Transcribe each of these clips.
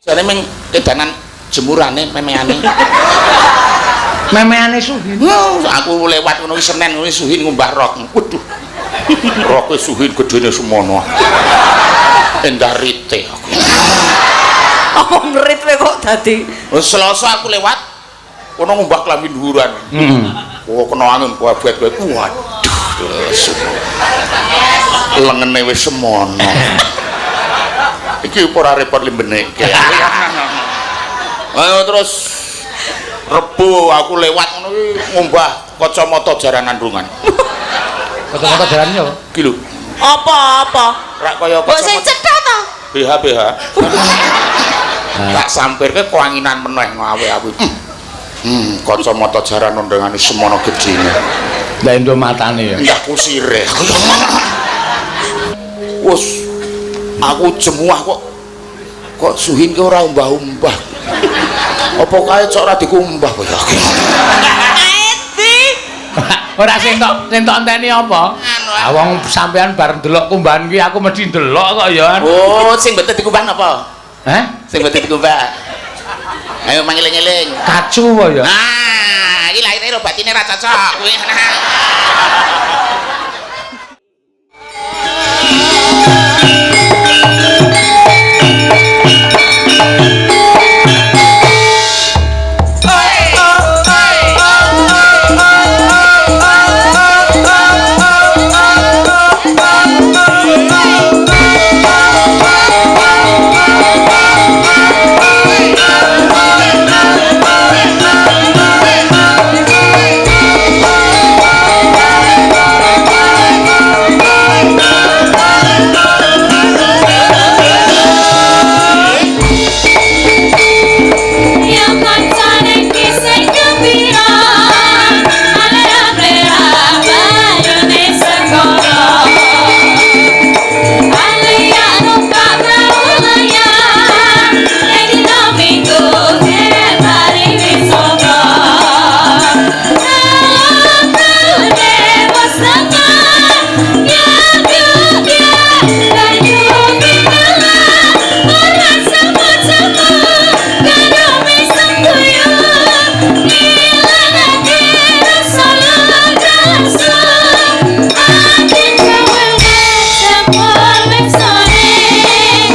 Jane meng kedanan jemurane memeane. Memeane Suhin. Oh, aku lewat ngono iki Senen ngono Suhin ngumbah rok. Waduh. Roke Suhin gedene semono. Endah rite aku. Apa ngerit kowe kok dadi Wis Selasa aku lewat kono ngumbah klambi dhuwuran. Heeh. Oh, kena angin kuabet kowe. Waduh. Lengene wis semono. Iki ora repot limbenekke. Ayo terus Rebo aku lewat ngono iki ngumbah kacamata jaran andungan. Kacamata jaran yo. Iki lho, apa-apa? Rak kaya Mbok sing kacamata cetha to? BH BH. Tak sampirke keanginan meneh ngawe aku. Kacamata jaran ondengane semono gedene. Lah endo matane ya. Endah kusire. Wes aku jemuah kok kok Suhin ki ora umbah-umbah. Apa kae cok ora dikumbah kok ya. Kae ndi? Ora sing tok enteni apa? Ah wong sampean bar ndelok kumbahan kuwi aku mesti ndelok kok ya. Oh, sing mboten dikumbah napa? Hah? Sing mboten dikumbah. Ayo mangeling-eling. Kacu apa ya? Nah, iki lahire ro batine ra cocok kuwi. Ya kancane kisih gembira, alera-lera banyune segara. Alia numpak prau layar, nek dina Minggu kebari wisata. Lalu wis lengan, ya ya banyu pitelan, ora semut-semut karo wis sembuyut, ngilangake rasa rasa. Ati gawe sempur wiksane,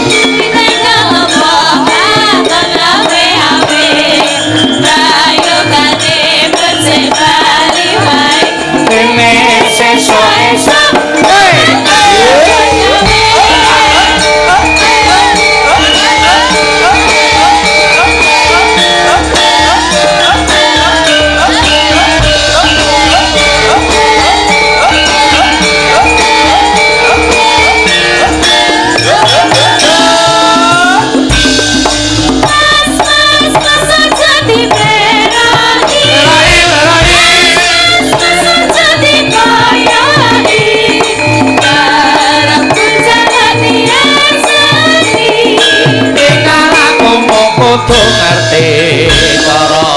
ditenggal apa katon awe-awe, prayogane becik bali wae. Dene sesuk Esok Mas mas jadi berai, mas jadi koyoi, barang jalani asani. Aku mau kudu ngerti cara.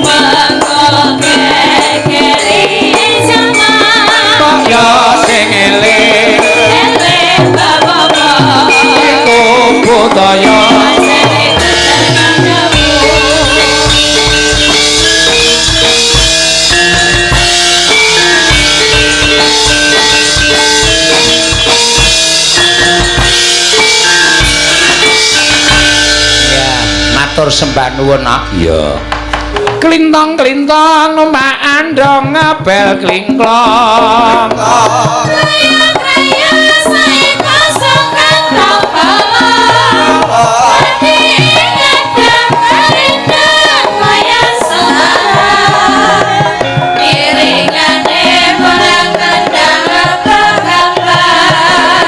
Mengko kekeri jaman, Kok ya sing eling eling babawa. Iku budaya. Pancene tenan. Ya, matur sembah nuwun, Nak. Iya. Klintong-klintong numpak andong ngebel klingklong. Raya saeka songkang tau balong. Ati ingat karindang kaya semarang. Piringane perang kendang pegambar.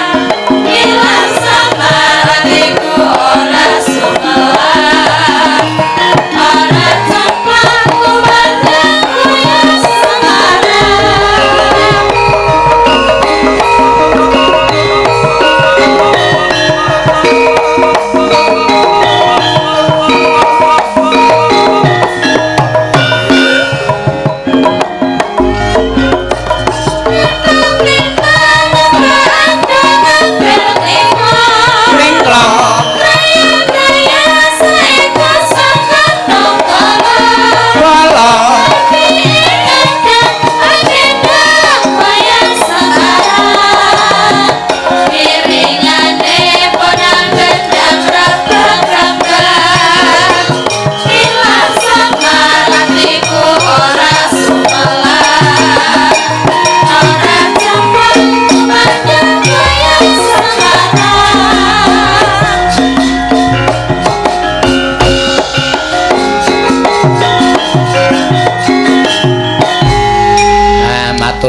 Ilang samar atiku ora sumelang. Ora coklat kumandang kaya semarang.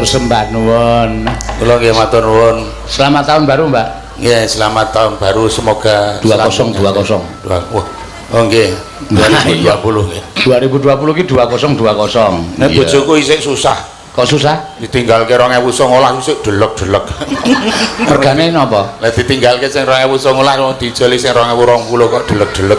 Matur sembah nuwun. Kula nggih matur nuwun. Selamat tahun baru, Mbak. Nggih, selamat tahun baru, semoga 2020. Wah. Oh nggih, 2020 nggih. 2020 ki 2020. Nek bojoku isih susah, Kok susah? Ditinggalke 2019 isih delek-delek. Regane napa? Lah ditinggalke sing 2019 wong dijoli sing 2020 kok delek-delek.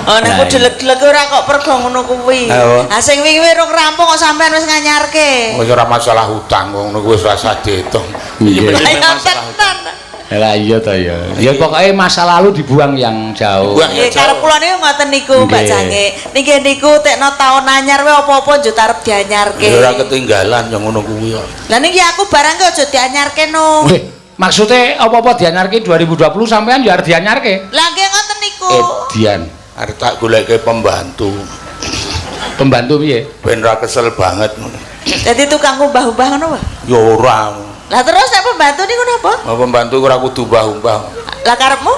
Oh, nek Lah, iya. delek-delek ora kok pergo ngono kuwi. Apa? Ha sing wingi rong rampung kok sampean wis nganyarke. Wis ora masalah hutang, wong ngono kuwi wis rasa diitung. Nggih. Iki Lah ya masalah hutang. tenan. Lah iya ta ya. Ya pokoke masa lalu dibuang yang jauh. Buang. Nggih, karep kula niku ngoten niku, Mbak Nggih. Jange. Niki niku tekno taun anyar wae apa-apa njut arep dianyarke. Ya ora ketinggalan yang ngono kuwi kok. Lah niki aku barang ki aja dianyarke no. Nggih, maksudnya apa-apa dianyarke 2020 sampean ya arep dianyarke. Lah nggih ngoten niku. Edian. Arep tak goleke pembantu. Pembantu piye? Ben ra kesel banget ngono. Dadi tukang umbah-umbah ngono, Pak. Ya ora. Lah terus nek pembantu niku napa? Mau pembantu ora kudu umbah-umbah. Lah karepmu?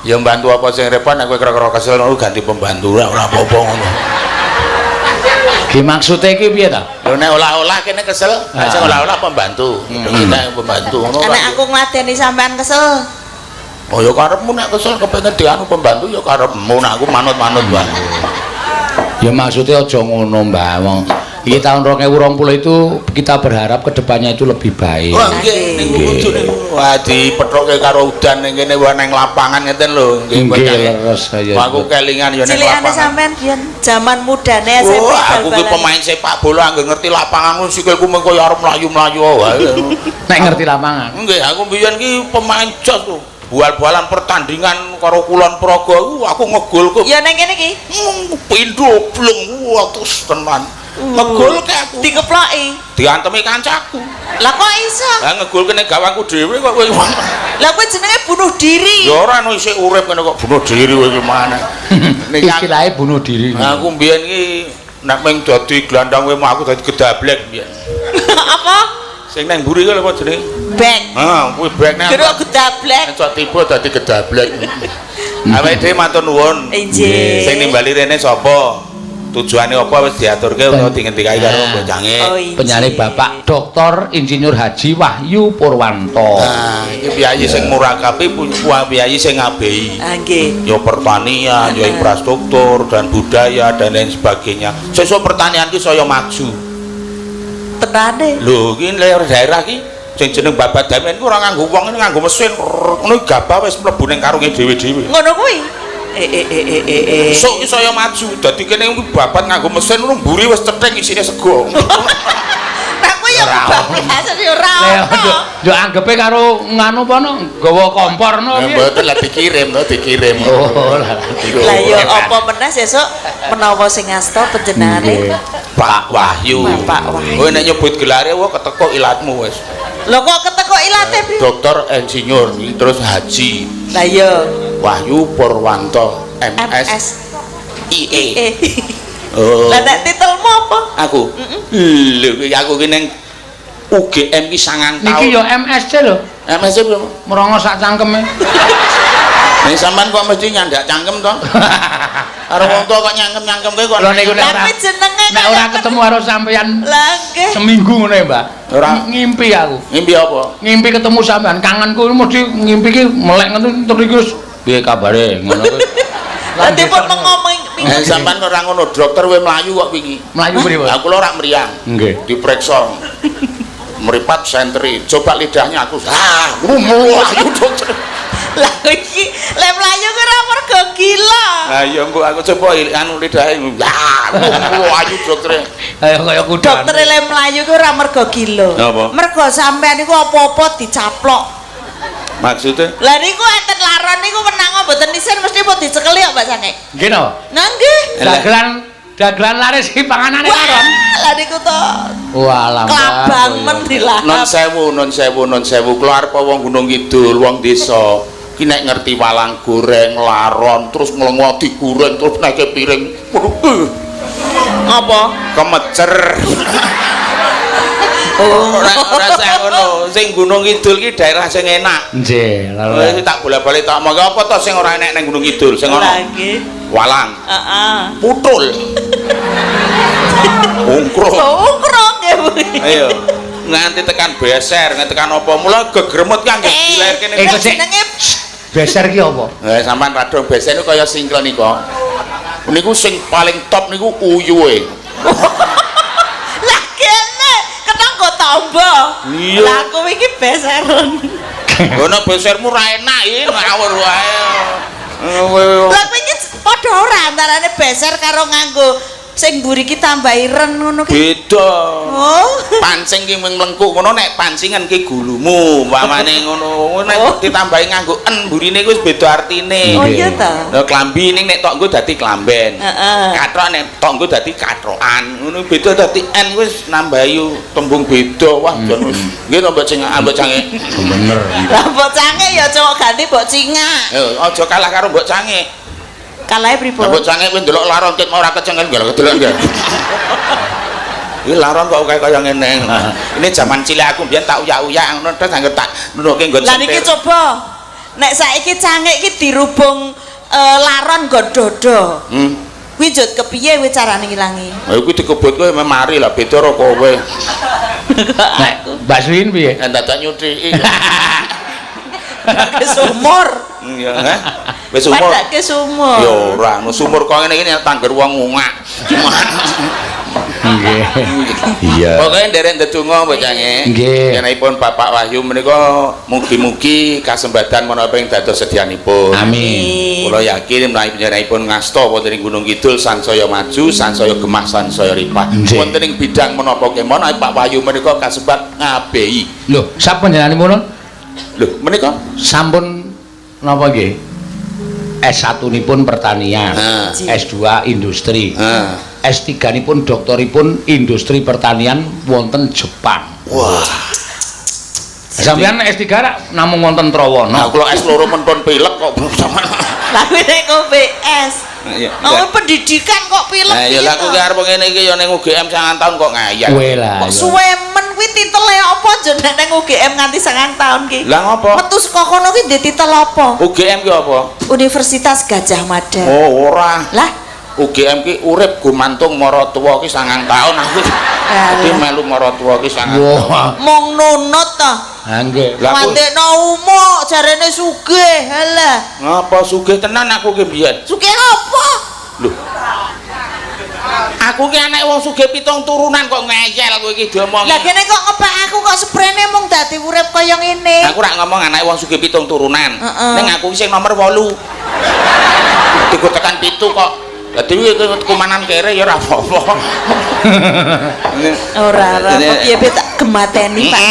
Ya mbantu apa sing repot, nek kowe kira-kira kesel ngono ganti pembantu, ora ora apa-apa ngono. Ki maksude iki piye ta? Lho nek olah-olah kene kesel, nek sing olah-olah pembantu. Kita pembantu ngono. Nek aku ngladeni sampean kesel. Oh ya karepmu, nek kesel kepengin dianu pembantu ya karepmu, nek aku manut-manut wae. Ya maksudnya aja ngono, Mbak. Wong iki tahun 2020 itu kita berharap kedepannya itu lebih baik. Wah nggih niku kudu niku. Wah dipethoke karo udan ning kene wah ning lapangan ngeten lho nggih. Nggih, leres saya. Wah, aku kelingan ya ning Cilikane lapangan. sampean biyen jaman mudane SMP Wah, aku ki bal-balan. pemain sepak bola, angger ngerti lapangan ku sikilku mung kaya arep mlayu-mlayu wae. Nek ngerti lapangan. Nggih, aku mbiyen ki pemain jos tuh. Bal-balan pertandingan karo Kulon Progo iku aku ngegol ku. Ya nang kene iki Pindho bleng, wah terus tenan. Ngegol ke aku. Dikeploki. Diantemi kancaku. Lah kok iso? Lah ngegol kene gawangku dhewe kok kowe. Lah kuwi jenenge bunuh diri. Ya ora no isih urip ngene kok bunuh diri kowe iki maneh. Nek Istilahnya bunuh diri. aku mbiyen ki nek mung dadi gelandang kowe mau aku dadi gedablek mbiyen. Apa? Sing nang mburi kuwi lho apa jenenge? Bek. Ha, kuwi bek nek Kira gedablek. cok tiba dadi gedablek. Awake dhewe matur nuwun. Injih. Sing nimbali rene sapa? Tujuane apa wis diaturke utawa dingendikake karo bocange. Oh, injih. Penyane Bapak Dr. Insinyur Haji Wahyu Purwanto. Nah, iki piyayi sing murakabi, piyayi sing ngabehi. Ah nggih. Ya pertanian, ya infrastruktur dan budaya dan lain sebagainya. Sesuk pertanian ki saya maju. Tenane. Lho, iki daerah ki sing jeneng Babat Damen ku ora nganggo wong, ini nganggo mesin. Ngono gabah wis mlebu ning karunge dhewe-dhewe. Ngono kuwi. Eh eh eh eh eh. eh. Sok ki saya maju, dadi kene kuwi babat nganggo mesin ngono mburi wis cethek isine sego. Lah kuwi ya kebablasan ya ora Lah ono. yo anggepe karo nganu apa no nggawa kompor no Ya piye? mboten lah dikirim to, dikirim. Oh, lah. Lah ya apa meneh sesuk menawa sing ngasta panjenengane Pak Wahyu. Bapak Wahyu. Kowe nek nyebut gelare wah keteko ilatmu wis. Lho kok keteko ilate, Bi? Dokter Insinyur terus Haji Lah iya Wahyu Purwanto MS MS IE. Eh. Oh. Lah nek titelmu apa? Aku. Lho kuwi aku ki ning UGM ki 9 tahun. Niki yo MSC lho, MSC berapa? merongo sak cangkeme. Nek sampean kok mesti nyandak cangkem to? Karo wong tua kok nyangkem-nyangkem kowe kok. Lho niku nek Lah ora kuwi jenenge nek ora ketemu karo sampean Lah nggih. seminggu ngono ya, Mbak. Ora. Ngimpi aku. Ngimpi apa? Ngimpi ketemu sampean, kangenku mesti ngimpi ki melek ngono terus iki wis piye kabare ngono kuwi. Lah dipun mengomong Nek sampean ora ngono, dokter kowe mlayu kok wingi. Mlayu pripun? Aku lho ora mriyang. Nggih. Diperiksa. Meripat sentri, coba lidahnya aku. Ah, mlayu dokter. Lah iki lek mlayu ki ora mergo gila. Lah iya engko aku coba anu lidahe. Ah, mlayu dokter. Ayo kaya kuda. Dokter lek mlayu ki ora mergo gila. Napa? Mergo sampean niku apa-apa dicaplok. Maksudnya? Lah niku enten laron niku menang mboten isin mesti mau dicekeli kok Mbak Sange. Nggih no. Nah nggih. Dagelan dagelan laris iki panganane Wah, laron. lah niku to Walah. Mbak. klabang men dilahap. Non sewu, non sewu, non sewu. Kula arep wong Gunung Kidul, wong desa. Ki nek ngerti walang goreng, laron, terus nglengo digoreng, terus naike piring. Waduh, Apa? kemecer. Oh. Ora ora sing ngono. Sing Gunung Kidul ki daerah sing enak. Nggih, Wis tak bola-balik tak omong apa to sing ora enek ning Gunung Kidul, sing Lah ana nggih. walang, Heeh. putul. Ungkrung. Oh, ungkrung nggih Bu. Ayo. Nganti tekan beser, nganti tekan apa mula gegremut ki anggere dilairke ning Kok sik- Jenenge Beser ki apa? Eh, sampean radong beser niku kaya singkel nika. Niku sing paling top niku uyuhe. Lah kene kena nggo tombo. Iya. Lah aku iki beseran. Ono besermu ra enak iki ngawur wae. Lah kowe iki padha ora antarane beser karo nganggo sing mburi ki tambahi ren ngono ki. Beda. Oh. Pancing ki mung mlengkuk ngono, nek pancingan ki gulumu umpamane ngono. Nek ditambahi nganggo en mburine kuwi wis beda artine. Oh iya ta. Lah klambi ning nek tok nggo dadi klamben. Kathok nek tok nggo dadi katrokan. Ngono beda dadi en wis nambahi tembung beda. Wah jan wis. Nggih to mbok cingak mbok cange. Bener. Lah mbok cange ya cowok ganti mbok cingak. Eh aja kalah karo mbok cange. Kalahe pripun? Mbok cange kowe ndelok laron ket mau ora kecengel ndelok delok nggih. Iki laron kok kaya kaya ngene. Ini zaman cilik aku mbiyen tak uyak-uyak ngono terus anggere tak nunuke nggon. Lah niki coba. Nek saiki cangik iki dirubung laron nggon dodo. Kuwi njut kepiye kuwi carane ngilangi? Lah kuwi dikebut kowe mari lah beda ro kowe. Nek Mbak Swin piye? Nek dadak nyuthiki. Ke sumur. Iya, heh. Wis sumur. Padake sumur. Ya ora, no sumur kok ngene iki tangger wong ngungak. Nggih. Iya. Pokoke nderek ndedonga mbok cange. Nggih. Yenipun Bapak Wahyu menika mugi-mugi kasembadan menapa ing dados sedyanipun. Amin. Kula yakin menawi panjenenganipun ngasta wonten ing Gunung Kidul sansaya maju, sansaya gemah, sansaya ripah. Nggih. Wonten ing bidang menapa kemawon Pak Wahyu menika kasebat ngabehi. Lho, sapa panjenenganipun? Lho, menika Sampun napa nggih? S1 nipun pertanian, S2 industri, S3 nipun doktoripun industri pertanian wonten Jepang. Wah. Sampeyan S3 rak namung wonten Trawana. Nah, kula S2 men pun pilek kok sampean. Lah kuwi nek ngombe es. Iya. Oh, pendidikan kok pilek. Nah, ya lah aku ki arep ngene iki ya ning UGM 9 tahun kok ngayal. Kowe lah. Kok suwe men kuwi titele apa aja nek ning UGM nganti 9 tahun ki. Lah ngopo? Metu saka kono ki ndek titel apa? UGM ki apa? Universitas Gajah Mada. Oh, ora. Lah, UGM ki urip gumantung maratuwa ki 9 tahun aku. Dadi melu maratuwa ki 9 tahun. Wah. Mong nunut to. Ha nggih. Lah aku Mandekno umuk jarene sugih. Halah. ngapa sugih tenan aku ki mbiyen? Sugih apa? Lho. Aku ki anake wong sugih 7 turunan kok ngeyel kowe iki diomongi. Lah kene kok ngepak aku kok seprene mung dadi urip kaya ngene. Aku rak ngomong anake wong sugih 7 turunan. Heeh. Ning aku ki sing nomor 8. Digo tekan 7 kok. Dadi kuwi kumanan kere ya ora apa-apa. Ora ora apa piye piye tak gemateni Pak.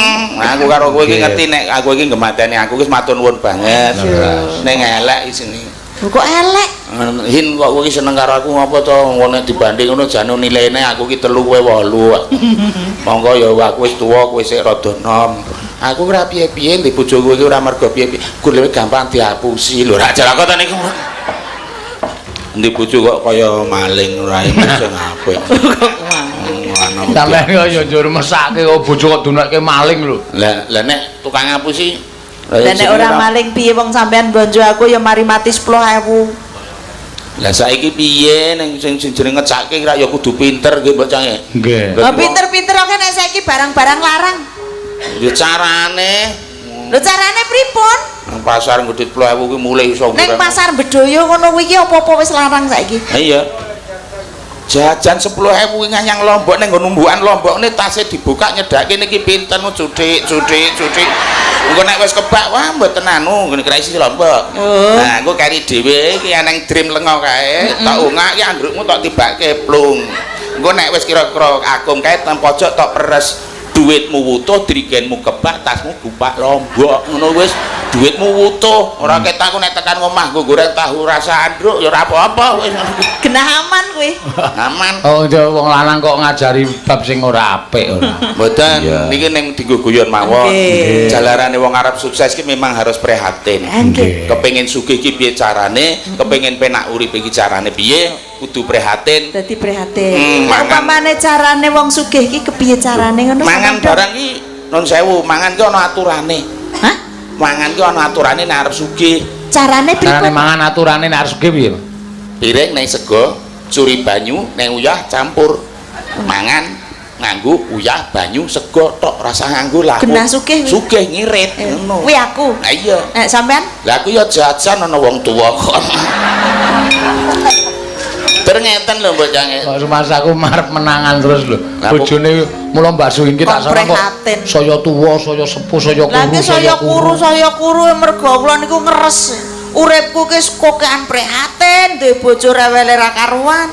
Aku karo kowe iki ngerti nek aku iki gemateni aku wis matur nuwun banget. Ning elek isine. Kok elek? Hin kok kowe iki seneng karo aku ngopo to ngono dibanding ngono jane nilaine aku ki 3 kowe 8. Monggo ya aku wis tuwa kowe sik rada nom. Aku ora piye-piye ndek bojoku iki ora mergo piye-piye. Gurune gampang dihapusi lho ra jalak to niku. Endi bojo kok kaya maling ora sing apik. Sampeyan kok ya njur mesake kok bojo kok dunake maling lho. Lah lah nek tukang ngapusi Lah nek ora maling piye wong sampean bonjo aku ya mari mati 10.000. Lah saiki piye ning sing jenenge ngecake ra ya kudu pinter nggih mbok cange. Nggih. Lah pinter-pinter oke nek saiki barang-barang larang. Ya carane Lho carane pripun? nang pasar nggo duit 10.000 kuwi mulih iso Ning pasar Bedoyo ngono kuwi iki apa-apa wis larang saiki. Ha iya. Jajan 10.000 kuwi nganyang lombok ning nggon numbukan lombokne tase dibuka nyedhake niki pinten cuthik cuthik cuthik. Engko nek wis kebak wah mboten anu ngene kira isi lombok. Oh. Nah, engko kari dhewe iki eneng dream lenga kae, tok ungak iki andrukmu tok tibake plung. Engko nek wis kira-kira akum kae nang pojok tok peres duitmu wutuh, drigenmu kebak, tasmu gupak lombok. Ngono wis duitmu wutuh. Ora ketak aku nek tekan omah nggo goreng tahu rasa andruk ya ora apa-apa wis. Genah aman kuwi. Aman. Oh, ya wong lanang kok ngajari bab sing ora apik ora. Mboten, niki ning dienggo guyon mawon. Jalarane wong arep sukses ki memang harus prihatin. Nggih. Kepengin sugih ki piye carane, kepengin penak uripe ki carane piye, kudu prihatin. Dadi prihatin. Mangan. Umpamane carane wong sugih ki kepiye carane ngono? Mangan barang ki nun sewu, mangan ki ana aturane. Hah? Mangan ki ana aturane nek arep sugih. Carane Carane pripun? mangan aturane nek arep sugih piye? Piring ning sego, curi banyu ning uyah campur. Mangan Nganggo uyah, banyu, sego tok, rasa nganggo lah. Genah sugih kuwi. Sugih ngirit ngono. Kuwi aku. Lah iya. Nek sampean? Lah aku ya jajan ana wong tuwa kok. Ter ngeten lho Mbok Cangik. Kok rumasaku marep menangan terus lho. Lah, kok- Bojone mula Mbak Suin ki tak Kok sareng kok prihatin. saya tuwa, saya sepuh, saya Lah kuru, ki saya kuru, saya kuru mergo kula niku ngeres. Uripku ki kokean prihatin, duwe bojo rewele ra karuan.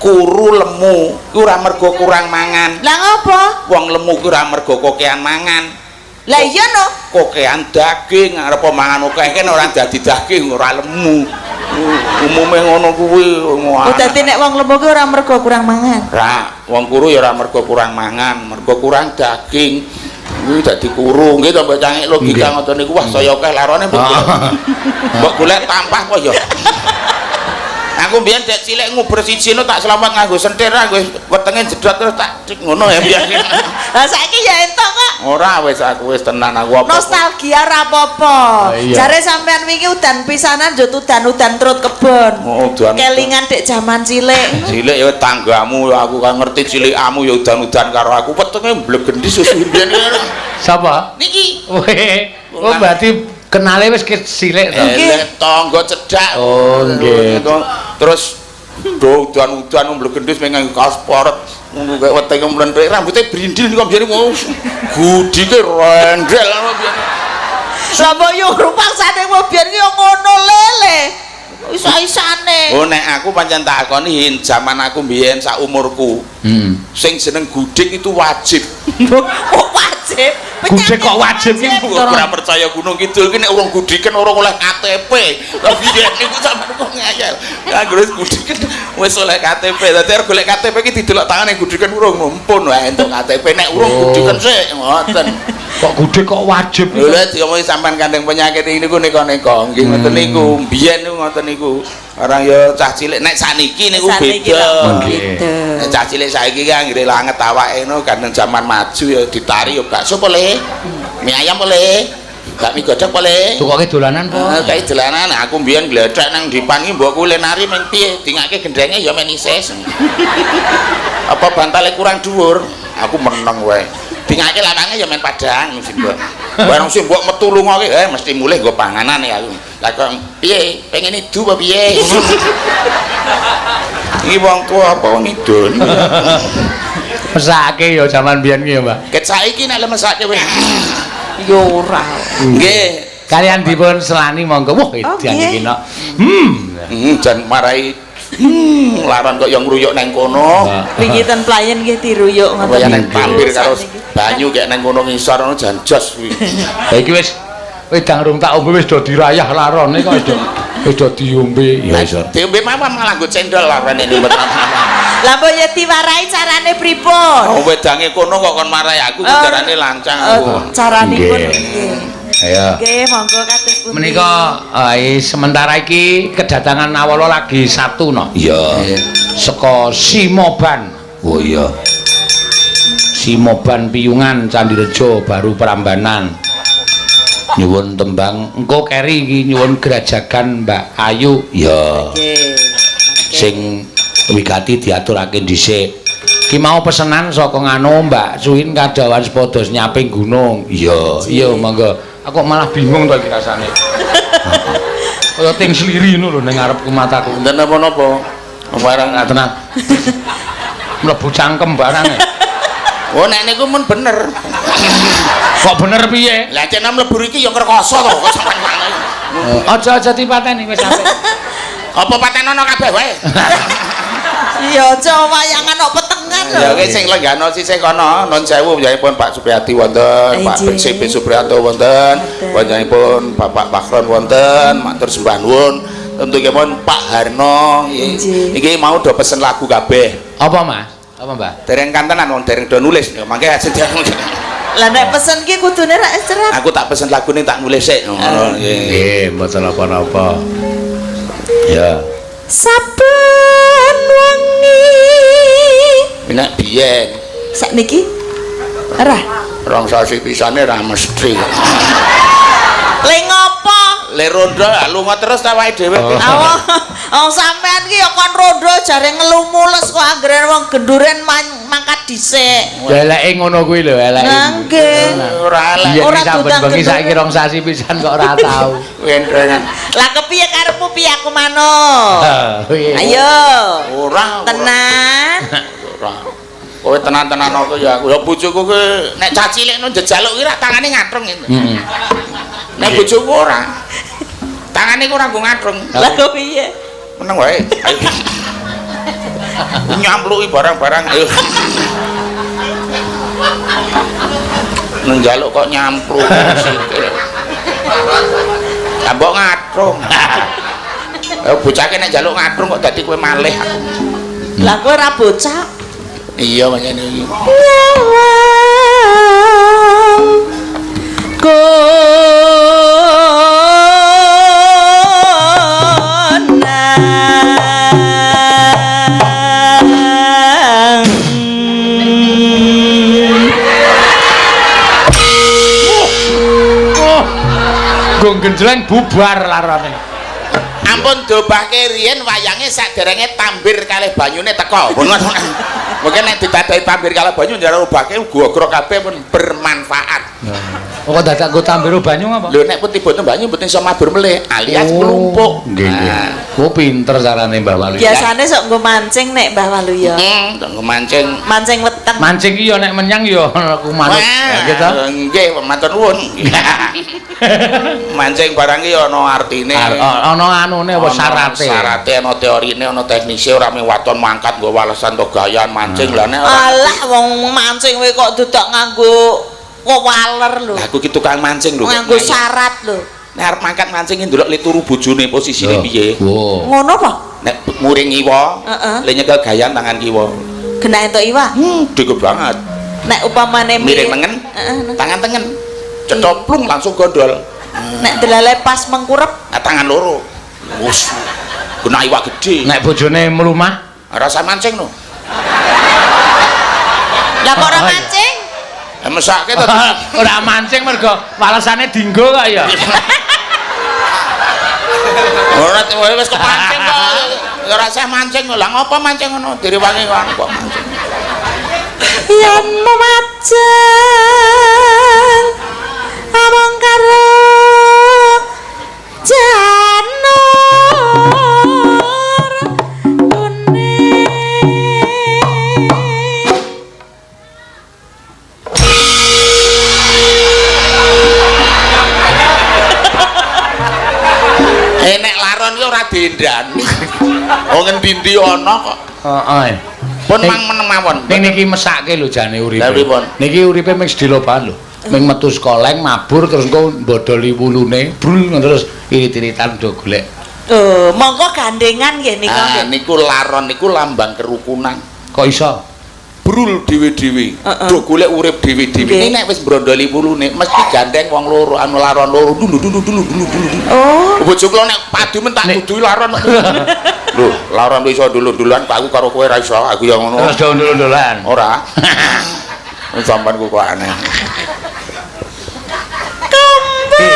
Kuru lemu ku ora mergo kurang mangan. Lah ngopo? Wong lemu ku ora mergo kokean mangan. Lah iya no. Kokean daging, arep mangan akeh kan ora dadi daging ora lemu. Umume ngono kuwi. Oh dadi nek wong lemu ki ora mergo kurang mangan. Ra, wong kuru ya ora mergo kurang mangan, mergo kurang daging. Kuwi dadi kuru nggih to Mbak Cangik logika ngoten niku wah saya akeh larane mbok. Mbok golek tampah apa ya? Aku mbiyen dek cilik nguber siji no tak selamat nganggo sentir nganggo wetenge jedot terus tak cik ngono ya mbiyen. Lah saiki ya entuk kok. Ora wis aku wis tenan aku apa. Nostalgia ora apa-apa. Ah, iya. Jare sampean wingi udan pisanan njut udan-udan trut kebon. Oh, udan. Kelingan dek jaman cilik. Cilik ya tanggamu ya aku kan ngerti cilikamu ya udan-udan karo aku wetenge mblegendis susu mbiyen. Sapa? Niki. Weh. Oh berarti kenale wis cilik to. Nggih, tangga cedhak. Oh, nggih. Terus do udan-udan mblegendis meng nganggo kaos poret ngono kae wetenge mlenthik rambute brindil niku mbiyen gudike rendel ngono biyen. Lah mbok yo rupangsane wong biyen ki yo ngono lele. Isa-isane. Oh nek aku pancen tak akoni jaman aku mbiyen sak umurku. Sing jeneng gudik itu wajib. Kok wajib? Gudeg kok wajib ki? Ora percaya Gunung Kidul ki nek urung gudiken ora oleh KTP. Lah biyen niku sampean kok ngeyel. Lah wis gudiken wis oleh KTP. Dadi arep golek KTP ki didelok tangane gudiken urung mumpun wae entuk KTP nek urung gudiken sik ngoten. Kok gudeg kok wajib? Lho lha diomongi sampean kandeng penyakit niku neka-neka nggih ngoten niku. Biyen niku ngoten niku. Orang ya cah cilik nek saniki niku Saniki beda. lak Nggih. beda. Nek cah cilik saiki ki anggere langet awake ngono gandeng zaman maju ya ditari ya bakso boleh. Mie ayam boleh. Bakmi godhog boleh. Tukoke dolanan po. Kae dolanan aku mbiyen glethek nang dipan ki mbok kuwi nari meng piye dingake gendenge ya men isis. Apa bantale kurang dhuwur? Aku meneng wae. Dingake lawange ya men padang sing mbok. Bareng sing mbok metu lunga ki mesti mulih nggo panganan ya aku. Lah kok piye? Pengen idu apa piye? Iki wong tuwa apa wong idun? Mesake ya jaman biyen ki ya, Mbak. Ket saiki nek lemesake wis. Yo ora. Nggih. Kalian dipun selani monggo. Wah, edan nggih. iki nok. Jan marai laran kok yang ngruyuk nang kono. Wingi ten playen nggih diruyuk ngoten. Kaya nang niku. pampir karo Sakniki. banyu kayak nang kono ngisor ngono jan jos kuwi. Lah iki wis wedang rung tak ombe wis do dirayah larone kok wis do diombe. Ya wis. Diombe mawon malah nggo cendol larane niku. Lah mbok ya diwarai carane pripun? Oh wedange kono kok kon marai aku Oh. carane lancang aku. Oh, caranipun Nggih. nggih. Ayo. Nggih, monggo kados pundi. Menika sementara iki kedatangan Nawala lagi satu no. Iya. Saka Simoban. Oh iya. Simoban Piyungan Candirejo baru Prambanan. Nyuwun tembang engko keri iki nyuwun grajagan Mbak Ayu. Iya. Nggih. Sing wigati diaturake dhisik. Ki mau pesenan saka nganu Mbak Suin kadawan sepodos nyaping gunung. Iya. Iya monggo. Aku kok malah bingung to iki rasane. Kaya ting sliri ngono lho ning ngarepku mataku. Enten napa-napa? Barang Ora tenang. Mlebu cangkem barang. Oh nek niku mun bener. Kok bener piye? Lah cek mlebu iki ya ngrekoso to kok sampean ngono. Aja-aja dipateni wis apik. Apa patenono kabeh wae. Iya, aja wayangan kok petengan lho. Ya ki sing lenggano sisih kono nun sewu panjenenganipun Pak Supriyadi wonten, Pak Injih. CP Supriyanto wonten, panjenenganipun Bapak Bakron wonten, matur sembah nuwun. Tentunipun Pak Harno Injih. iki mau do pesen lagu kabeh. Apa Mas? Apa Mbak? Dereng kantenan wong dereng do nulis ya mangke ajeng dereng. Lah nek pesen ki kudune rak serat. Aku tak pesen lagune tak nulis sik. Ngono nggih. Nggih, mboten napa-napa. Ya. Saben wengi. Nek biyen Sakniki ora. rong sasi pisane ra mesti. Le ngopo? Le rondo lunga terus ta awake dhewe. Oh. Awak wong sampean ki ya kon rondo jare ngelumules kok anggere wong genduren mangkat dhisik. Eleke ngono kuwi lho, eleke. Lah nggih. Ora elek. Iya Ora saben dudang bengi genduren. saiki rong sasi pisan kok ora tau. Wendrengan. Lah kepiye karepmu piye aku manut? Ayo. Ora. Tenan. Ora. Kowe tenan-tenan aku ya aku. Ya bojoku ki nek cah cilik no njejaluk ki rak tangane ngatrung ngene. Heeh. Nek bojoku ora. Tangane ku ora nggo ngatrung. Lah kok piye? Meneng wae. Ayo. Nyampluki barang-barang ayo. Nang njaluk kok nyampluk sikil. Lah mbok ngatrung. Eh bocahke nek njaluk ngatrung kok dadi kowe malih aku. Lah kowe ora bocah. Iya pancen iki. Konang. Oh. Gong genjleng bubar larane. Ampun dobahke riyen wayange saderenge tambir kalih banyune teko. Pun ngoten. Mungkin nek didadahi tambir kalih banyu njare obahke gogrok kabeh pun bermanfaat. Oh, kok dadak nggo tambir banyu apa? Lho nek pun tiba banyu mboten iso mabur melih alias mlumpuk. Nggih, nggih. Oh, pinter carane Mbah Waluyo. Biasane sok nggo mancing nek Mbah Waluyo. Heeh, nggo mancing. Mancing weteng. Mancing ki ya nek menyang ya aku manut. Wah, Gitu. nggih, matur nuwun. Mancing barang ki ana artine. Ana anune apa syarate? Syarate ana teorine, ana teknise, ora mung waton mangkat nggo walesan to gayan mancing lah nek ora. Alah wong mancing kowe kok dadak nganggo waler lho. Lah aku ki tukang mancing lho. Nganggo syarat lho. Nek arep mangkat mancing ki ndelok le turu bojone posisine piye. Wo. Ngono apa? Nek muring ngiwa, Heeh. le nyekel gayan tangan kiwa. Genah entuk iwak. Dege banget. Nek upamane Miring tengen, Heeh. tangan tengen. Cetoplung langsung gondol. Nek delale pas mengkurep, Nah, tangan loro. Wus. Genah iwak gede. Nek bojone mlumah, Rasa mancing no. lah kok ora Oh, iya. mancing? Mesake to. ora mancing mergo walesane dinggo kok ya. Ora wis kepancing kok. Ya ora usah mancing. Lah ngopo mancing ngono? Direwangi kok kok mancing. Yen memajang among karo janur kuning. Nek laron ki ora dendani. Oh ngendi-endi ana kok. Heeh. Pun mang meneng mawon. Ning niki mesake lho jane uripe. Lah pripun? Niki uripe mung sedhela bahan lho. Ming metu sekoleng mabur terus engko mbodoli wulune, brul terus irit-iritan do golek. Oh, monggo gandengan nggih nika Ah nggih. niku laron niku lambang kerukunan. Kok iso? Brul dhewe-dhewe. Heeh. Do golek urip dhewe-dhewe. Nggih. Ini nek wis brondoli wulune mesti gandeng wong loro anu laron loro dulu dulu dulu dulu dulu. Oh, Bojo kula nek padu men tak duduhi laron. Lho, laron iso dulu-duluan aku karo kowe ra iso, aku ya ngono. Terus do ndul-ndulan. Ora. Sampeyan ku kok aneh. Kembang.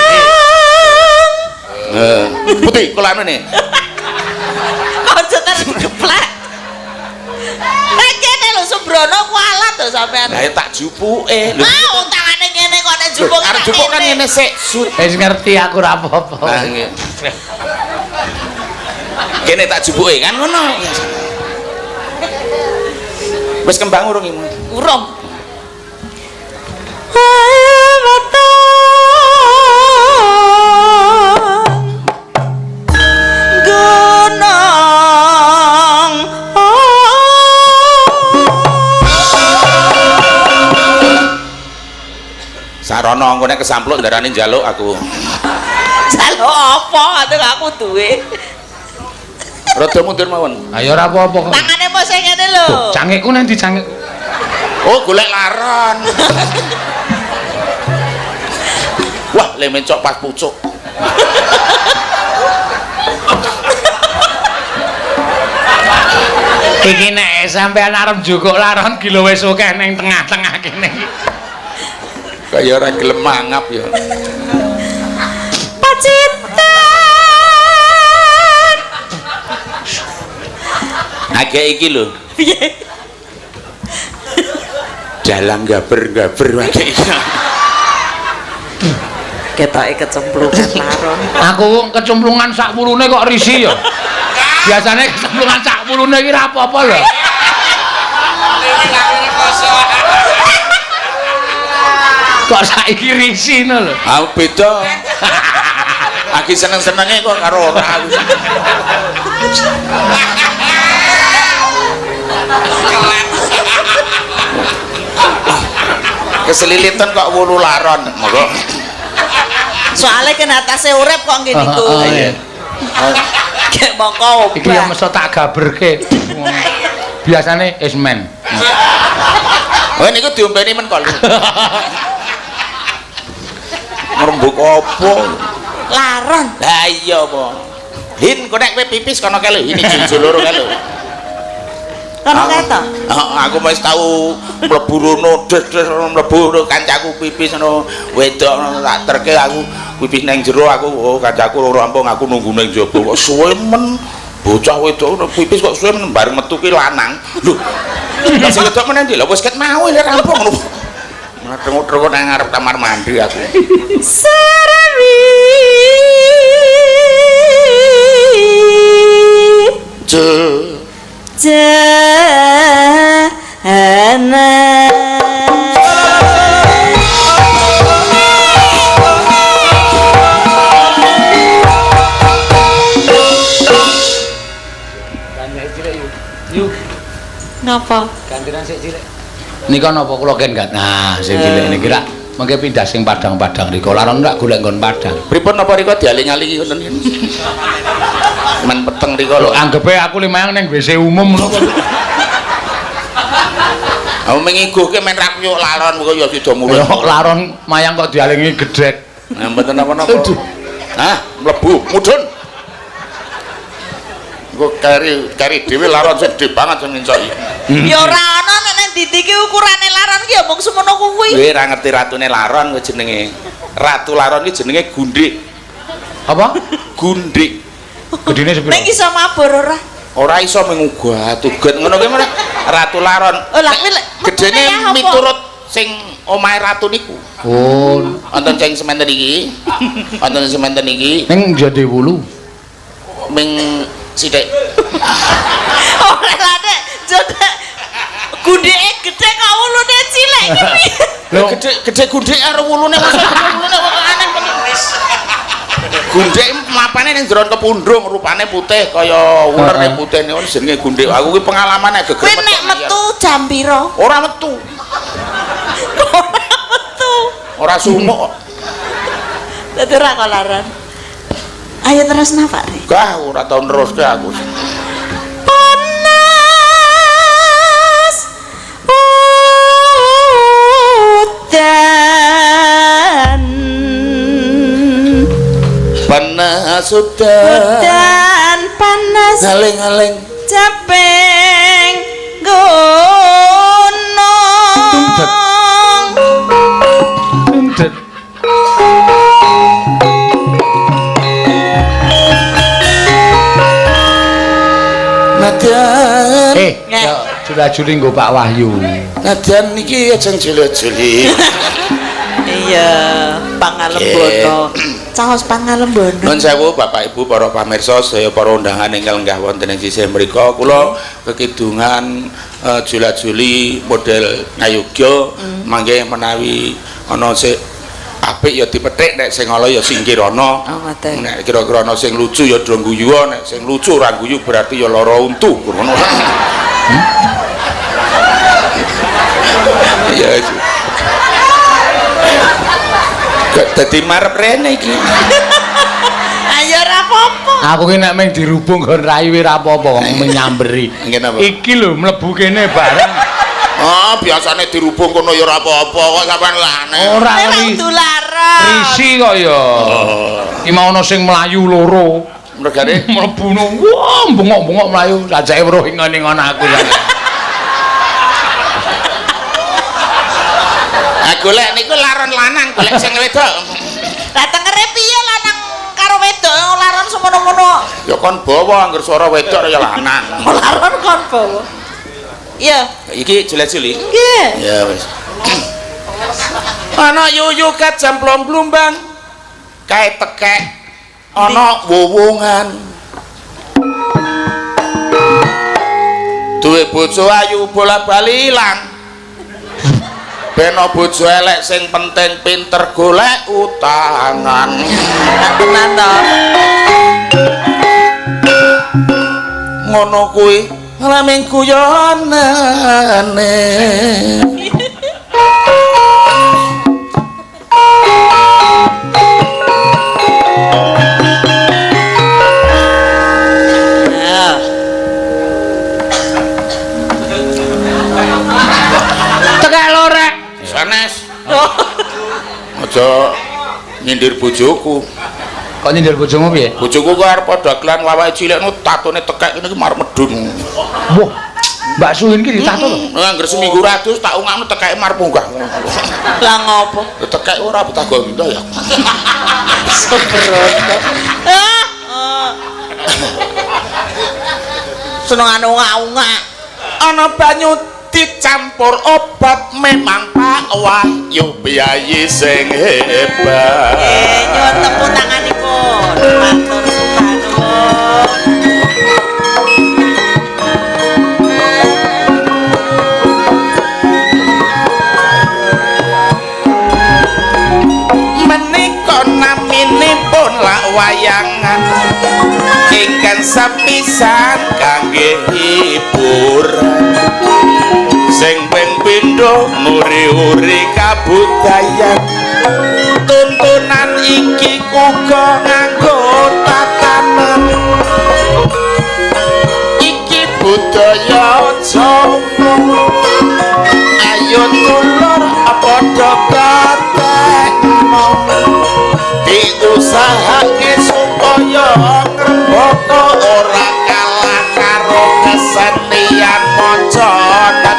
Putih kula ane. Aja terus digeplek. Nek kene lho Sembrono kualat to sampean. Lah tak jupuke. Lho, Ah, wong tangane ngene kok nek jupuk arep jupuk kan ngene sik. Sut. Wis ngerti aku ora apa-apa. Lah nggih. Kene tak jupuke kan ngono. Wis kembang urung iki? Urung. Gunung. Sarana engko nek kesampluk ndarani njaluk aku. Jaluk apa? Aduh aku duwe. Rada mundur mawon. Ayo ora apa-apa kok. Tangane apa sing ngene lho. Cangikku nang ndi cangik? Oh, golek laron. Wah, le mencok pas pucuk. Iki nek sampean arep njukuk laron ki lho wis akeh ning tengah-tengah kene iki. Kaya ora gelem mangap ya. Pacitan. Agek iki lho. Piye? Dalang gaber-gaber agek iki. Ketoke kecemplungan laron. Aku kecemplungan sak wulune kok risi ya. Biasane kecemplungan sak wulune iki ora apa-apa lho. Kok saiki risi ngono lho. Aku beda. Lagi seneng-senenge kok karo ora aku. Keselilitan kok wulu laron. Monggo. Soale kena atase urip kok ngene iku. Iya. Gek mongko Iki ya mesti tak gaberke. Biasane esmen. Oh niku diombeni men kok. Ngrembug apa? Laron. Lah iya apa? Hin kok nek kowe pipis kono kae lho, ini jujur loro kae lho. Kono kae to? Heeh, aku wis tau mlebu rono, des-des mlebu kancaku pipis ngono, wedok ngono tak terke aku pipis nang jero aku, oh kancaku ora rampung aku nunggu nang jaba kok suwe men. Bocah wedok pipis kok suwe men bareng metu ki lanang. Lho. Lah sing wedok meneh ndi? Lah wis ket mau lho rampung ngono. Mlethenguk-thenguk nang ngarep kamar mandi aku. Sarawi. Jahana. Yuk, Ngapa? gantian sik cilik. Nika napa kula ken gak? Nah, sing cilik niki rak mengke pindah sing padang-padang rika. Laron rak golek nggon padang. Pripun napa rika dialing-alingi ngoten iki? Men peteng rika lho. Anggepe aku limayang ning WC umum ngono kok. Aku mengiguhke men ra kuyuk laron kok ya sida mulut. Lho laron mayang kok dialingi gedhek. Nah, mboten napa-napa. Hah, mlebu mudhun. Engko keri dhewe laron sing gedhe banget sing ngincoki. Ya ora ana nek nang ndi iki ukurane laron ki ya mung semono kuwi. Kowe ora ngerti ratune laron kowe jenenge. Ratu laron ki jenenge Gundik. Apa? Gundik. Gedhene sepiro? Ning iso mabur ora? Ora iso mengugah tuget ngono kuwi meneh. Ratu laron. Oh lah kuwi gedene miturut sing omahe ratu niku. Oh, wonten sing sementen iki. Wonten sementen iki. Ning jade wulu. Ming sithik. Ora lah nek jodek gundheke gedhe kok wulune cilik iki piye? Lho gedhe gundhek karo wulune masa wulune kok aneh men. Gundhek mapane ning jero kepundhung rupane putih kaya uler nek putih niku jenenge gundhek. Aku ki pengalaman nek Kowe gegremet. nek metu jam pira? Ora metu. Ora metu. Ora sumuk kok. Dadi ora kolaran. Ayo terus napa, Ri? Gah ora tau neruske aku. Panas udan. Panas udan. Udan panas. Aling-aling capeng gunung. Tundet. Nadyan. Jula-juli nggo Pak Wahyu. Nadyan niki ajeng jula-juli. Iya, Pangalembono. Caos Pangalembono. Nuwun sewu Bapak Ibu para pamirsa sedaya para undangan ingkang lenggah wonten ing sisih mriku. Kula kekidungan jula-juli model Ngayogya mangke menawi ana sik apik ya dipethik, nek sing ala ya singkirana. Oh, ngoten. Nek kira-kira ana sing lucu ya do guyu, nek sing lucu ora guyu berarti ya lara untu. Ngono. Ya. Kok dadi marep rene iki. Ayo ora apa-apa. Aku ki nek mung dirubung nggon rai ora apa-apa wong nyamberi. Nggih napa? Iki lho mlebu kene bareng. Ah, biasane dirubung kono ya ora apa-apa kok sampean aneh. Ora Ora dularan. Risi kok ya. Iki mau ana sing mlayu loro. Mergane mlebu no. Wah, bengok-bengok mlayu sajake weruh ing ngene ngono aku. Ah golek niku laron lanang, golek sing wedok. Lah tengere piye lanang karo wedok laron semono ngono-ngono. Ya kon bawa angger swara wedok ya lanang. Laron kon bawa. Iya. Iki jelas-jeli. Nggih. Ya wis. Ana yuyu kajamplong blumbang. Kae tekek ana wuwungan. Duwe bojo ayu bola-bali ilang. Beno bojo elek sing penting pinter golek utangan. Tenan to. Ngono kuwi laming guyonane. Tekek lorek. Sanes. Aja nyindir bojoku. Kok nyindir bojomu piye? Bojoku kok arep dagelan wawake cilik nu tatone tekek ngene iki marep medun. Wah, Mbak Suin ki ditato lho. Angger seminggu ratus tak ungakno tekeke marep munggah. Lah ngopo? Tekek ora betah gondo ya. Sembrono. Senengane ungak-ungak. Ana banyu dicampur obat memang Pak Wahyu piyayi sing hebat. Nyuwun tepuk tanganipun. Matur sembah nuwun. Menika naminipun lak wayangan ingkang sepisan kangge hiburan. Sing ping pindho nguri-uri kabudayan. Tuntunan iki uga nganggo tatanan. Iki budaya Jawa. Ayo dulur padha katekno. Diusahake supaya ngrembaka ora kalah karo kesenian mancanegara.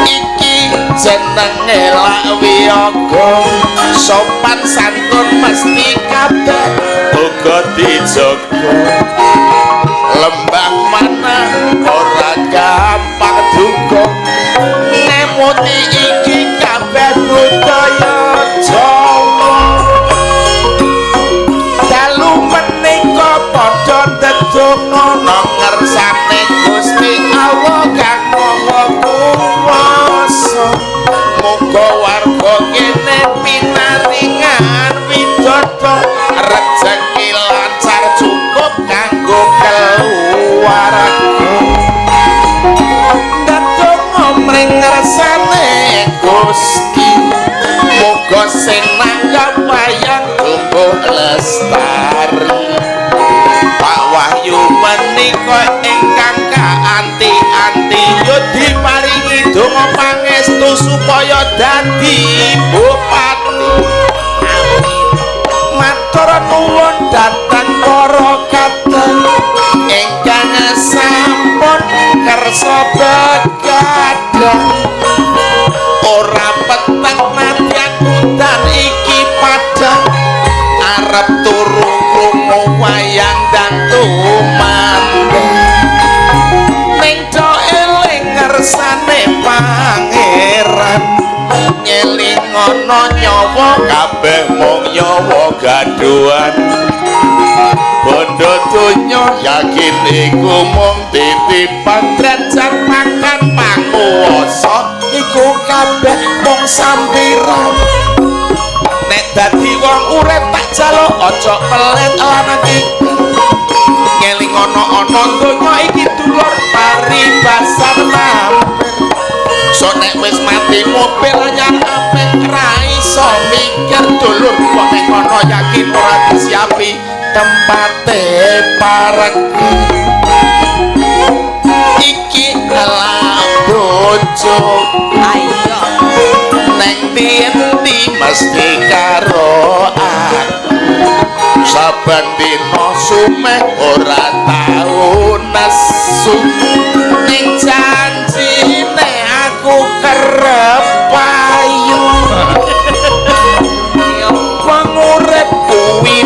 Iki jenenge lak wiyaga, sopan santun mesti kabeh uga dijaga. Lembah mana ora gampang duka, ngemuti iki kabeh budaya Jawa. Dalu menika padha ndedonga nang ngersane Gusti Allah kang Maha Kuwasa. Muga warga kene pinaringan widodo, rejeki lancar cukup kanggo keluarga. Ndedonga mring ngersane Gusti, muga sing nanggap wayang tumbuh lestari. Pak Wahyu menika ingkang kaanti-anti yo diparingi donga pangestu supaya dadi bupati. Matur nuwun dhateng para kadang ingkang sampun kersa begadang. Ora peteng nadyan udan iki padhang, arep turu krungu wayang dan tumandang. Ning do eling ngersane pangeran, nyelingono nyawa kabeh mung nyawa gaduhan. Bondo donya yakin iku mung titipan, derajat pangkat panguwasa iku kabeh mung sampiran. Nek dadi wong urip tak jaluk aja pelit lan kikir. Ngelingono ana donya iki dulur paribasan mampir. So nek wis mati mobil anyar apik ra iso mikir dulur. Wong nek kono yakin ora disiapi tempate parek. Iki lak bojo Ayo neng ndi mesti karo aku. Saben dina sumeh ora tau nesu, ning janjine aku kerep payu. Wong urip kuwi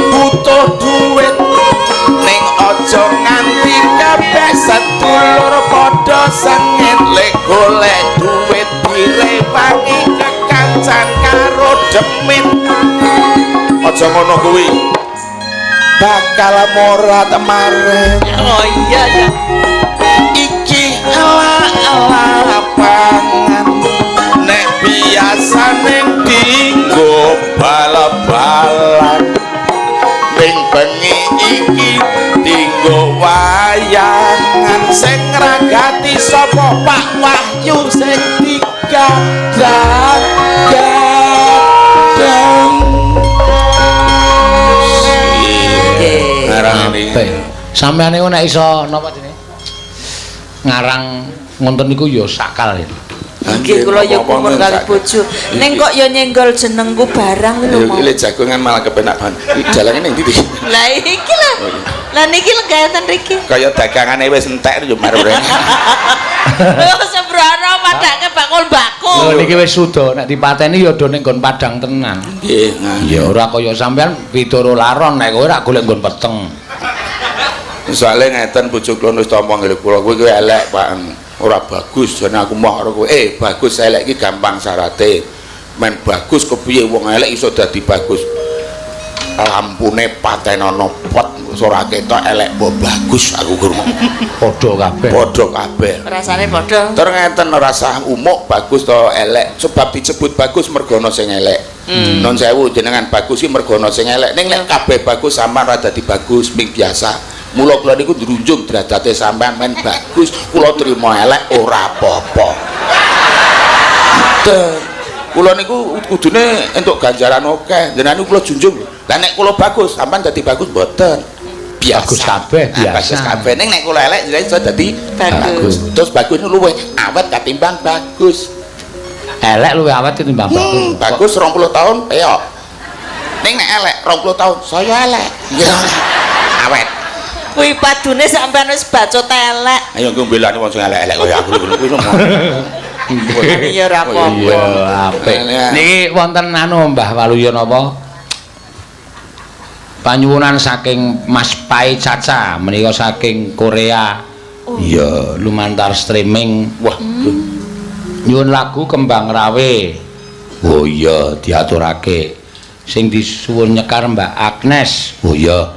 Aja ngono kuwi. Bakal morat maret. Oh iya ya. Iki lapangan nek biasane dinggo bal-balan, ning bengi iki dinggo wayangan. Sing ngragati sapa? Pak Wahyu sing digadang-gadang. Ngarang Apik. Sampeyan niku nek iso napa jenenge? Ngarang ngoten niku ya sakal ya. Nggih kula ya kumur kali bojo. Ning kok ya nyenggol jenengku barang lho Ayo mau. iki jagongan malah kepenak banget. Iki jalane ning ndi? Lah iki lho. Lah niki lenggahan riki. Kaya dagangane wis entek yo marure. Oh sembrono padake bakul bakul. Lho niki wis suda nek dipateni ya do ning nggon padang tenan. Nggih. Ya ora kaya sampean Bidara laron nek kowe ora golek nggon peteng. Soale ngeten bojo kula wis tampa nggih kula kowe kuwi elek, Pak. Ora bagus jane aku moh karo kowe. Bagus elek iki gampang syarate. Men bagus kepiye wong elek iso dadi bagus. Lampune patenono pot ora ketok elek mbok bagus aku kurang. Padha kabeh. Padha kabeh. Rasane padha. Tur ngeten ora sah umuk bagus to elek, sebab disebut bagus mergo ana sing elek. Non sewu jenengan bagus iki mergo ana sing elek. Ning nek kabeh bagus sampean ora dadi bagus, ming biasa. Mula kula niku ndrunjung derajate sampean men bagus, kula trimo elek ora apa-apa. Kula niku kudune entuk ganjaran akeh. Jenengan niku kula junjung. Lah nek kula bagus, sampean dadi bagus mboten. Biasa. Bagus kabeh, Nah, biasa. bagus kabeh. Ning nek kula elek jenengan iso dadi Bagus. Terus bagus niku luwih awet katimbang bagus. Elek luwih awet tinimbang bagus. Bagus 20 tahun, peyok. Ning nek elek 20 tahun, saya elek. Ya. Awet. Kuwi padune sampean wis bacot elek. Ayo nggo mbelani wong sing elek-elek kaya aku lho kuwi. Ya ora apa-apa. Iya, apik. Niki wonten anu Mbah Waluyo napa? Panyuwunan saking Mas Pai Caca menika saking Korea. Iya, lumantar streaming. Wah, Nyuwun lagu Kembang Rawe. Oh iya, diaturake. Sing disuwun nyekar Mbak Agnes. Oh iya.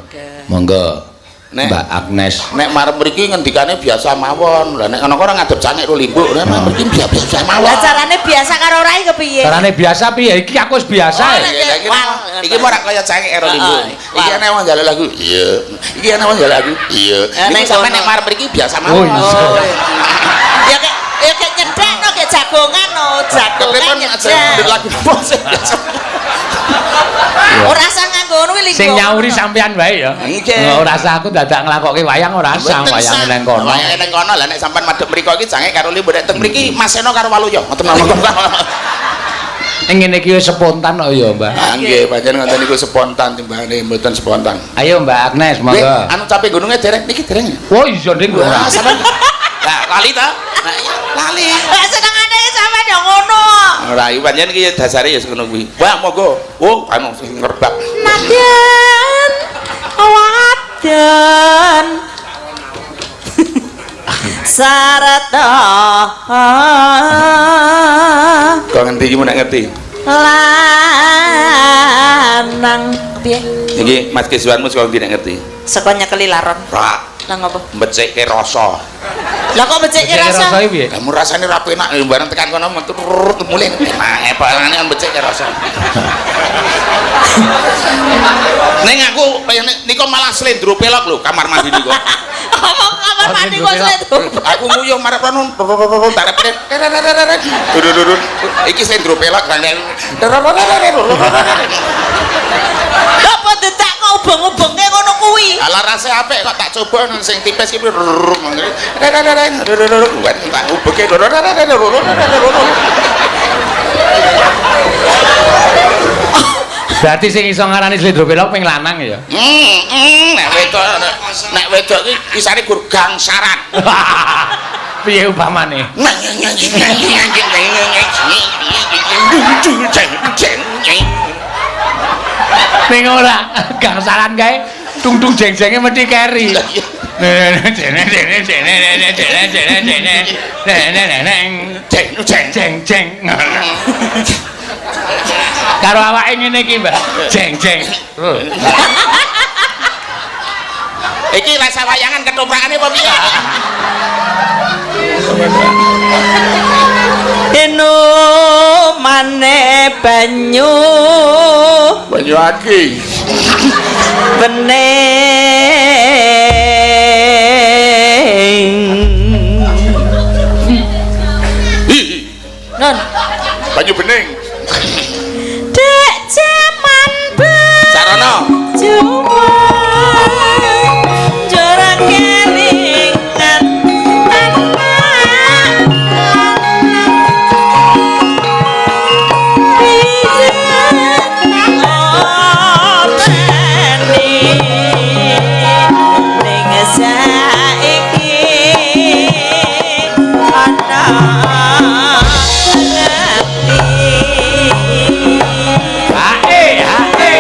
Monggo. Nek- Mbak Agnes. Nek marep mriki ngendikane biasa mawon. Lah nek ana ora ngadep cangik ro limbuk, nek marep mriki biasa mawon. Lah carane biasa karo ora iki kepiye? Carane biasa piye? Iki aku wis biasa. Oh, ya. Lah, iki iki ora kaya cangik karo limbuk. Heeh. Iki ana wong njaluk lagu. Iya. Iki ana wong njaluk lagu. Iya. Eh, Niku nek sampean kono. nek marep mriki biasa Oh, mawon. iya. Oh. Ya kek ya kek nyedek no kek jagongan no, jagongan Kepripun nyedek. lagu apa sih biasa. Ora usah nganggo ngono kuwi linggo. Sing nyauri sampean wae ya. Nggih. Ora usah aku dadak nglakokke wayang ora usah wayange nang kono. Wayange nang kono. Lah nek sampean madhep mriko iki cangik karo limbuk, nek teng mriki Mas Seno karo Waluyo. Ngoten mawon. Ning ngene iki wis spontan kok ya, Mbah. Ah nggih, pancen ngoten niku spontan timbangane mboten spontan. Ayo Mbak Agnes, Nggih, monggo. anu cape gununge dereng niki dereng. Oh iya nding ora. Wah, sampean. Lah lali ta? Nah, iya, lali. Lah senengane sampean ya ngono. Ora, iki pancen iki ya dasare ya ngono kuwi. Wah, monggo. Oh, anu sing ngerbak. Nadyan wadon sarata Kok ngerti iki nek ngerti? Lanang piye? Iki Mas Kiswanmu saka ndi nek ngerti? Saka nyekeli laron. Ra, Lah ngopo? mbecikke rasa. Lah kok becike Rasa rasa? iki piye? Kamu rasane ra penak bareng tekan kono metu mulih. Nah, epalane kan becike rasa. Ning aku pengen niko malah slendro pelok lho kamar mandi niko. Ngomong kamar mandi kok slendro. Aku nguyuh marep rono tak repet. Iki slendro pelok kan. Lah apa dedak kok ubeng-ubengke ngono kuwi? Ala rase apik kok tak coba nang sing tipis iki. Tak ubeke. Berarti sing iso ngarani slendro pelok ping lanang ya. Nek wedok nek wedok iki isane gur gangsaran. Piye upamane? Ning ora gangsaran kae tung-tung jeng-jenge mesti keri. Jeng jeng jeng. Karo awake ngene iki, Mbak. Jeng jeng. Iki rasa wayangan ketoprakane apa piye? Eno mane banyu Banyu aki. Bening. Non. Banyu bening. Dek jaman Sarana. Cuma jorang kelingan Hae hae.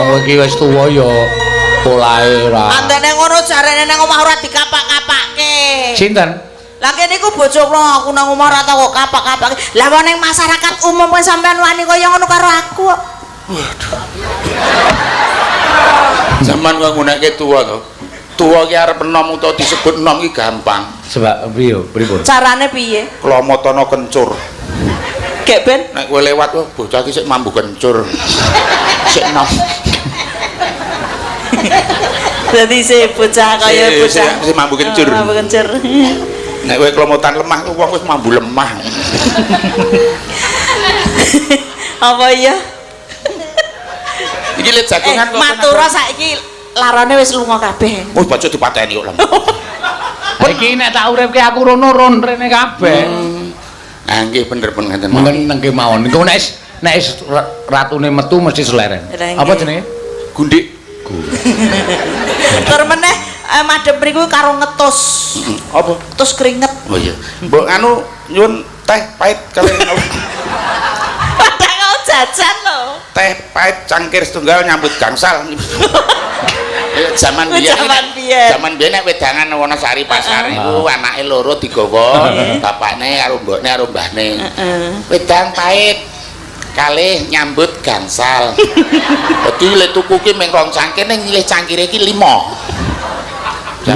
Wong iki wis tuwa ya polahe ora. Antene ngono jarene nang omah ora dikapak-kapake. Sinten? Lah kene iku bojo kula aku nang omah ora tau kok kapak-kapake. Lah wong ning masyarakat umum kok sampean wani kaya ngono karo aku kok. Zaman kok nggunake tuwa to. Tuwa ki arep enom utawa disebut enom ki gampang. Sebab piye pripun? Carane piye? Klomotana kencur. Gek ben Nek kowe lewat wah bocah ki sik mambu kencur. Sik enom. Dadi si bocah kaya bocah. Sik mambu kencur. Oh, mambu kencur. Nek kowe klomotan lemah wong wis mambu lemah. Apa iya? Iki lek jagongan kok. Matura saiki larane wis lunga kabeh. Wis bocah dipateni kok lem. Iki nek tak uripke aku rono ron rene kabeh. Nah nggih bener pun ngeten. Mungkin nengke mawon. Engko nek wis ratune metu mesti seleren. Apa jenenge? Gundik. Tur meneh madhep mriku karo ngetus. Apa? Tus keringet. Oh iya. Mbok anu nyuwun teh pahit kali. Padahal kau jajan lho. Teh pahit cangkir setunggal nyambut gangsal. Zaman biyen. Zaman biyen nek wedangan Wonosari pasar niku anake loro digawa, bapakne karo mbokne karo mbahne. Wedang pahit kalih nyambut gangsal. Dadi le tuku ki mung rong cangkir ning nyilih cangkire ki 5.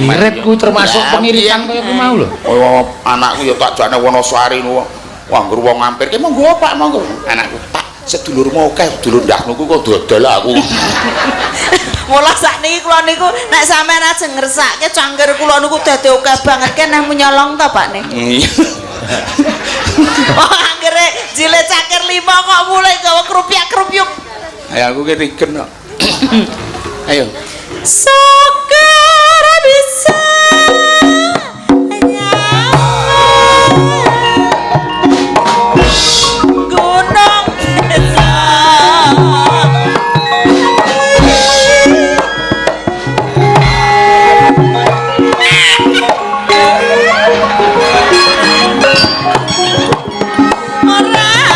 Mirip ku termasuk pengiritan kaya ku mau lho. Oh, anakku ya tak jakne Wonosari niku. Wah, ngger wong mampir ki monggo Pak, monggo. Anakku, Pak, sedulurmu akeh, sedulur ndahmu ku kok dodol aku. Mula sakniki kula niku nek sampean ajeng ngersake cangkir kula niku dadi akeh banget kan nang nyolong to Pak nih. Oh, anggere jile cangkir 5 kok mulai gawa krupyak-krupyuk. Ayo aku ki rigen kok. Ayo. Sokor bisa gunung desa. Ora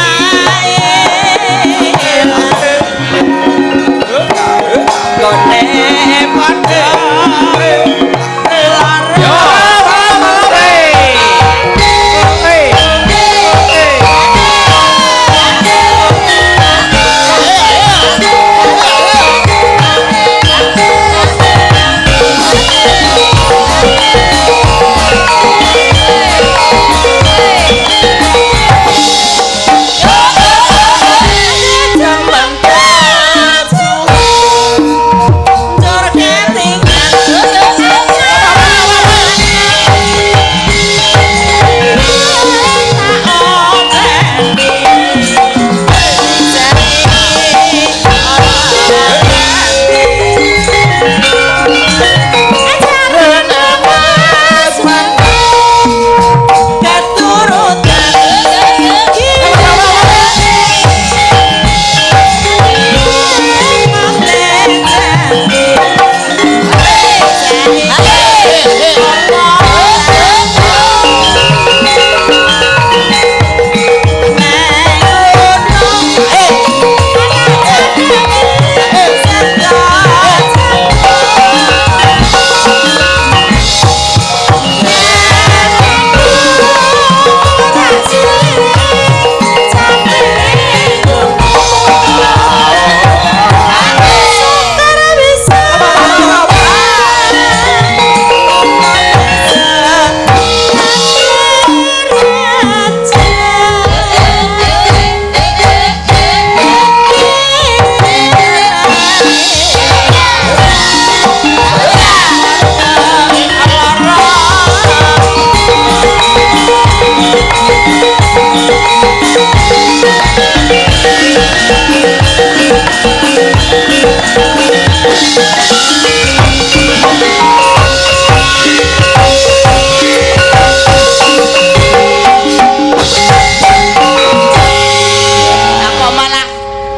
ilang. Gone Lah kok malah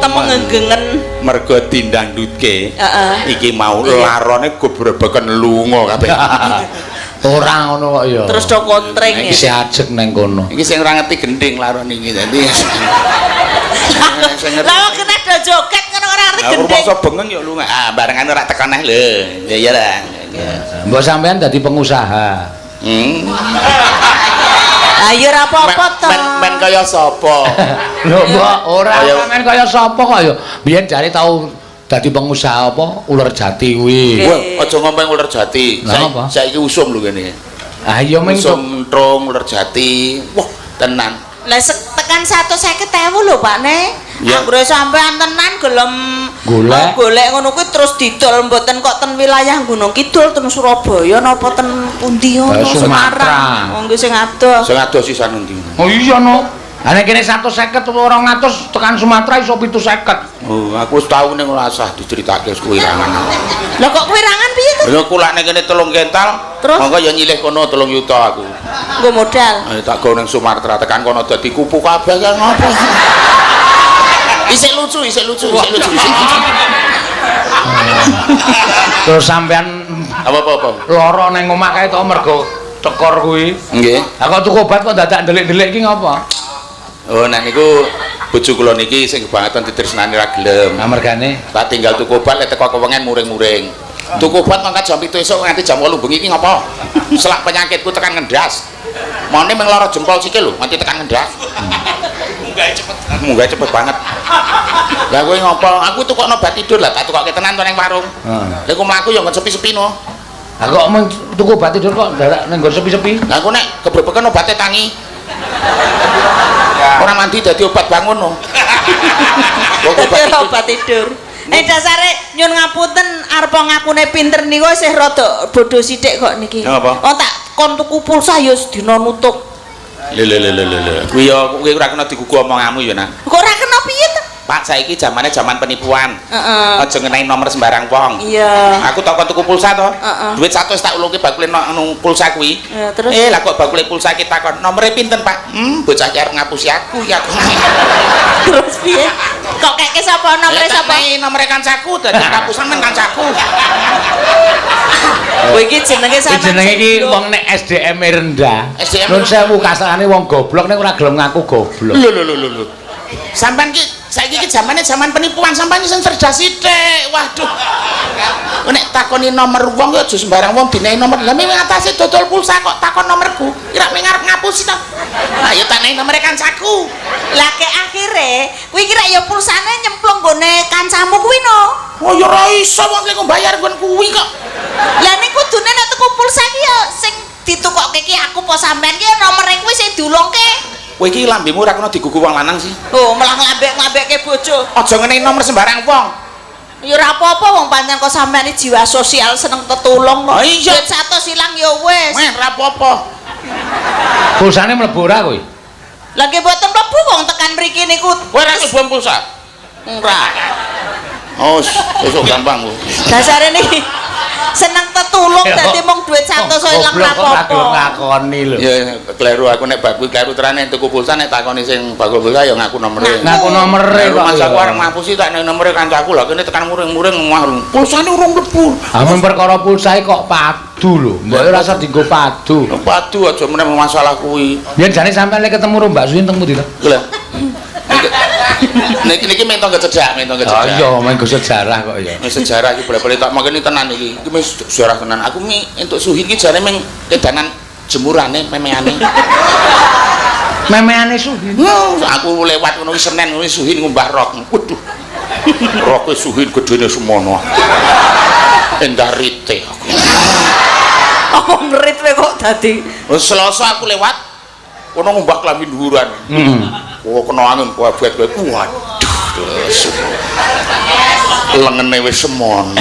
temenggengen. Mergo dindangdutke. Heeh. Iki mau larone gobrobeken lunga kabeh. Ora ngono kok ya. Terus do kontreng ya. Isih ajeg nang kono. Iki sing ora ngerti gending laron iki dadi. Sing ngerti. Lah kok kena do joget ngono ora ngerti Lah gending. rumangsa bengeng ya lunga. Ah barengane ora tekan neh lho. Ya iya lah. Mbok sampean dadi pengusaha. Hmm. Lah ya ora apa-apa to. Men kaya sapa? Lho mbok ora Kaya- men kaya sapa kok ya. Biyen jare tau dadi pengusaha apa ular jati kuwi. Wah, aja ngomong ular jati. Lah, apa? Saiki usum lho kene. Ah iya ming Usum trung ular jati. Wah, tenan. Lah tekan 150.000 lho Pak Ne. Ya. Anggere sampean tenan gelem Golek. Golek ngono kuwi terus didol mboten kok ten wilayah Gunung Kidul ten Surabaya napa ten pundi ngono Sumatera. Semarang. Wong kuwi sing adoh. Sing adoh sisan endi? Oh iya no. Lah nek kene 150 utawa 200 tekan Sumatera iso 750. Oh, aku wis tau ning ora usah diceritake wis kuwirangan. Lah kok kuwirangan piye to? Lha kulak ning kene 3 kental, Terus? monggo ya nyilih kono 3 yuta aku. Nggo modal. Ayo tak go ning Sumatera tekan kono dadi kupu kabeh kan ngopo. Isik lucu, isik lucu, isik lucu, isik lucu. Terus sampean Apa apa apa. lara ning omah kae to mergo tekor kuwi. Nggih. Lah kok tuku obat kok dadak ndelik-ndelik iki ngopo? Oh, nek niku bojo kula niki sing kebangetan ditresnani ra gelem. Lah mergane Tak tinggal tuku obat lek teko kewengen muring-muring. Tuku obat mangkat jam 7 esuk nganti jam 8 bengi iki ngopo? Selak penyakitku tekan ngendas. Maune mung lara jempol sikil lho, nganti tekan ngendas. Munggahe cepet. Munggahe cepet banget. Lah kowe ngopo? Aku tukokno obat tidur lah, tak tukokke tenan to ning warung. Heeh. Lah ku mlaku ya nggon sepi-sepi no. Lah kok mung tuku obat tidur kok dadak ning nggon sepi-sepi? Lah aku nek kebrebeken obate tangi. Ora mandi dadi obat bangun no. Kok obat Dadi tidur. obat tidur. Dasare nyun ngapunten arep ngakune pinter niku isih rada bodho sithik kok niki. Napa? Oh tak kon tuku pulsa ya sedina nutuk. Lho lho lho lho lho. Kuwi ya kuwi ora kena digugu omonganmu ya, Nak. Kok ora kena piye to? Pak, saiki zamane zaman penipuan. Heeh. Aja ngenai nomor sembarang wong. Iya. Aku tak kon tuku pulsa to. Heeh. Duit 100 tak ulungke bakule anu pulsa kuwi. Ya, terus? Lah kok bakule pulsa ki takon, nomere pinten, Pak? Bocah ki arep ngapusi aku ya aku. Terus piye? Kok keke sapa nomere Ya, tak sapa? nei nomere kancaku dadi kapusan men kancaku. Kowe iki jenenge Iki sampean. jenenge iki sing wong nek SDM-e rendah. SDM Nun sewu kasarane wong goblok nek ora gelem ngaku goblok. Lho lho lho lho lho. Sampean ki saiki ki zamane zaman penipuan, sampean sing cerdas sithik. Waduh. Nek takoni nomor wong ya aja sembarang wong dinehi nomor. Lah ming atase dodol pulsa kok takon nomorku. Kira ming arep ngapusi to. Lah ya tak nehi nomere kancaku. Lah ke akhire kuwi kira ya pulsane nyemplung nggone kancamu kuwi no. Oh ya ora iso wong sing mbayar nggon kuwi kok. Lah ning kudune nek tuku pulsa ki ya sing ditukokke ki aku apa sampean ki ya nomere kuwi sing diulungke. Kowe iki lambemu ora kena digugu wong lanang sih. Oh, malah nglambek-nglambekke bojo. Aja ngenehi nomor sembarang wong. Ya ora apa-apa wong pancen kok sampean iki jiwa sosial seneng tetulung kok. Oh, iya. Duit 100 ilang ya wis. Meh ora apa-apa. Pulsane mlebu ora kowe? Lah nggih mboten mlebu wong tekan mriki niku. Kowe ora mlebu pulsa? Ora. Oh, sesuk gampang kowe. Dasare niki seneng tetulung dadi mung duit 100 ilang Goblok ora kok ora gelem apa-apa. ngakoni lho. Ya kleru aku nek bakul kleru terane tuku pulsa nek takoni sing bakul pulsa ya ngaku nomere. Ngaku nomere kok. Mas aku arep ngapusi tak nek nomere kancaku lah kene tekan muring-muring omah. Pulsane urung mlebu. Amun perkara pulsae kok padu lho. Mbok ora usah dienggo padu. Padu aja meneh masalah kuwi. Yen jane sampean lek ketemu karo Mbak Suin teng pundi to? Lho. Niki niki mung tangga cedhak, mung tangga Ah cedhak. iya, main go sejarah kok ya. Wis sejarah iki boleh-boleh tak mangkene tenan iki. Iki wis sejarah tenan. Aku mi entuk suhin iki jane mung kedanan jemurane memeane. Memeane Suhin. Aku lewat ngono iki Senen ngono suhin ngumbah rok. Waduh. Roke suhin gedene semono. Endah rite aku. Apa ngerit kowe kok dadi Wis Selasa aku lewat kono ngumbah klambi dhuwuran. Heeh. Oh kena angin kuabet kowe. Waduh. Lengene wis semono.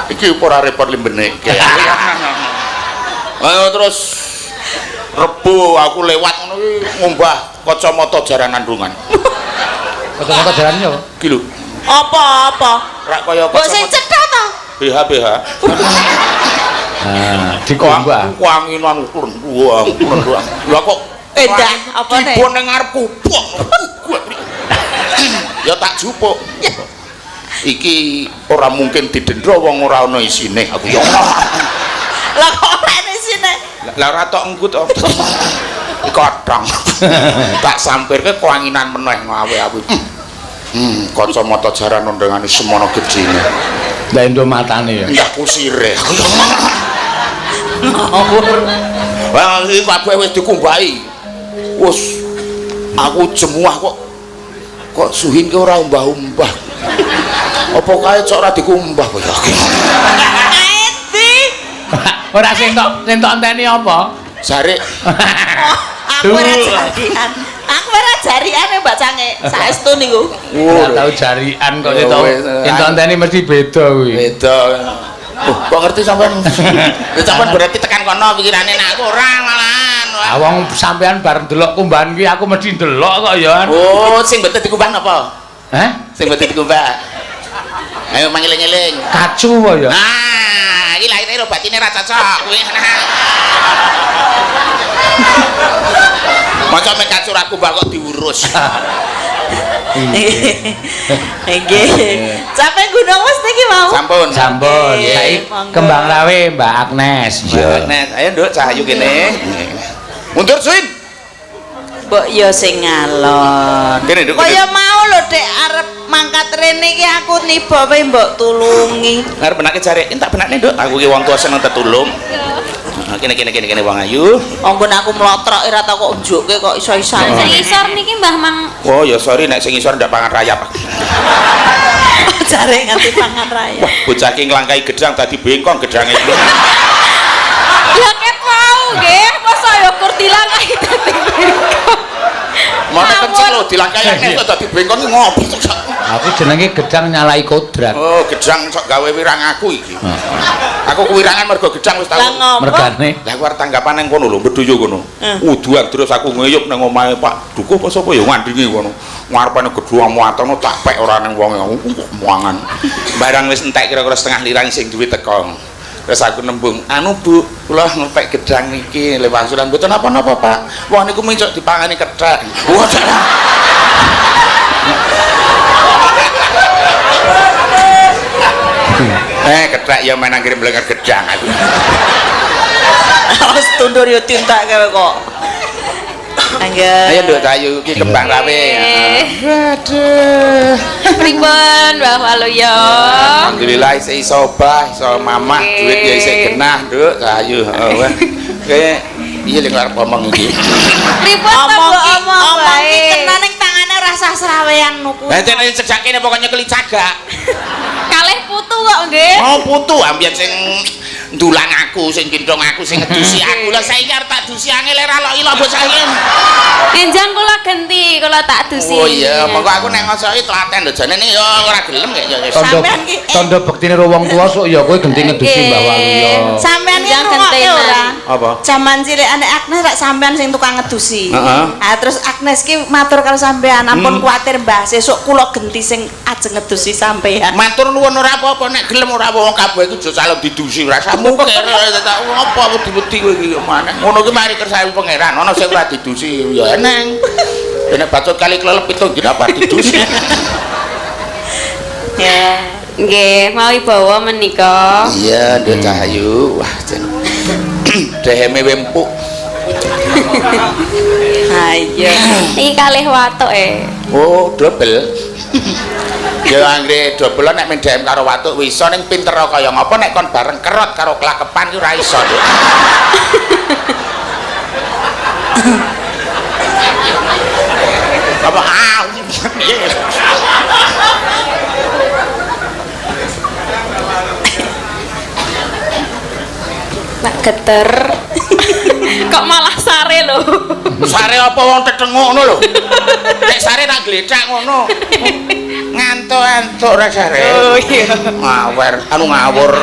Iki ora repot limbenekke. Ayo terus Rebo aku lewat ngono iki ngumbah kacamata jaran andungan. Kacamata jaran yo. Iki lho, apa-apa? Rak kaya Mbok sing cetha to. BH BH. Ah, dikumbah. Wanginan klendhuang klendhuang. Lah kok Edah, apa nek? Tiba ning ngarepku. Ya tak jupuk. Iki ora mungkin didendra wong ora ana isine. Aku ya. Lah kok ora ana isine? Lah ora tok enggut to. Kodhong. Tak sampirke kewanginan meneh ngawe-awe. Kacamata jaran ondengane semono gedine. Lah endo matane ya. Ndak kusire. Ngawur. Wah, iki kabeh wis dikumbahi. Wis aku jemuah kok. Kok Suhin ki ora umbah-umbah. Apa kae cok ora dikumbah kok ya. Kae ndi? Ora sing tok enteni apa? Jarik. Aku ora jarian. Aku ora jarian Mbak Cange. Saestu niku. Ora tau jarian kok entuk. Entuk enteni mesti beda kuwi. Beda. Oh, kok ngerti sampean? Lha sampean berarti tekan kono pikirane nek aku ora malahan. Ah wong sampean bareng delok kumbahan kuwi aku mesti ndelok kok ya. Oh, sing mboten dikumbah napa? Hah? Sing mboten dikumbah. Ayo mangeling-eling. Kacu apa ya? Nah, iki lahire ro batine ra cocok kuwi. Maca mek kacu ra kumbah kok diurus. Nggih. Sampai gunung wis niki mau. Sampun. Sampun. Saiki Kembang Rawe Mbak Agnes. Mbak Agnes, ayo Nduk Cahayu kene. Mundur Suin. Mbok ya sing ngalon. Kene Nduk. Kaya mau lho Dek arep mangkat rene iki aku niba wae mbok tulungi. Arep benake jare, entak benakne Nduk. Aku ki wong tuwa seneng tetulung. Kene kene kene kene wong ayu. Ampun aku mlotrok ora tau kok njukke kok iso-isan. Sing isor niki Mbah Mang. Oh ya sorry nek sing isor ndak pangan rayap. Jare nganti pangan rayap. Wah, bocah ki nglangkai gedang dadi bengkong gedange. Lah ket mau nggih, masa ya kur dilangkai dadi bengkong. Mana kenceng lho dilangkai nek kok dadi bengkong ki ngopo to? Aku jenenge gedang nyalai kodrat. Oh, gedang sok gawe wirang aku iki. Aku kuwirangan mergo gedang wis tau. Mergane. Lah aku arep tanggapan nang kono lho, Beduyo kono. Uduan terus aku ngeyup nang omahe Pak Dukuh apa sapa ya ngandingi kono. Ngarepane gedhuang muatono tak pek ora nang wong aku kok muangan. Barang wis entek kira-kira setengah lirang sing duwe teko. Terus aku nembung, anu Bu, kula ngepek gedang niki lewat wangsulan mboten napa-napa, Pak. Wah niku mencok dipangani kethek. Wah. Kethek ya main anggere mlenger gedang aku. Wis tundur yo tintak kowe kok. Angga. Ayo Nduk Cahayu iki Kembang Rawe. Waduh. Pripun Mbah Waluyo? Alhamdulillah isih iso obah, iso mamah, duit ya isih genah, Nduk Cahayu. Heeh. Kayak piye lek arep ngomong iki? Pripun ta Omong mbok ki omong omong ki wae. kena ning tangane ora sah srawean nuku. Lah cek cedhak kene pokoke nyekeli cagak. Kalih putu kok nggih. Mau putu ambiyen sing ndulang aku, sing gendong aku, sing ngedusi aku. Lah saiki arep tak dusi angel ora lok ilo bocah iki. Enjang kula genti, kula tak dusi. Oh iya, monggo aku nek ngosoki telaten lho jane ning ya ora gelem kek ya. Sampean ki Tondo bektine ro wong tuwa sok ya kowe genti ngedusi Mbah Waluyo. Sampean ki Enjang ngrungokke gentenan. ora? Apa? Jaman cilikane Agnes rak sampean sing tukang ngedusi. Heeh. Ah terus Agnes ki matur karo sampean, ampun kuwatir Mbah, sesuk kula genti sing ajeng ngedusi sampean. Matur nuwun ora apa-apa nek gelem ora apa-apa kabeh iku aja salem didusi ora mungkin tak apa wedi-wedi kowe iki maneh. Ngono ki mari kersane pangeran, ana sing ora didusi ya eneng. Nek bacot kali klelep pitung dina apa didusi. Ya. Nggih, mau ibawa menika. Iya, Nduk Cahayu. Wah, jan. Deheme wempuk. Ayo. Iki kalih watuk e. Oh, dobel. Ya anggere dobel nek men dehem karo watuk wis iso ning pinter kaya ngapa nek kon bareng kerot karo klakepan ki ora iso, Nduk. Apa ah piye? Nak geter. Kok malah sare lho. Sare apa wong tetenguk ngono lho. Nek sare tak glethak ngono. Ngantuk-antuk ora sare. Oh iya. Ngawer, anu ngawur.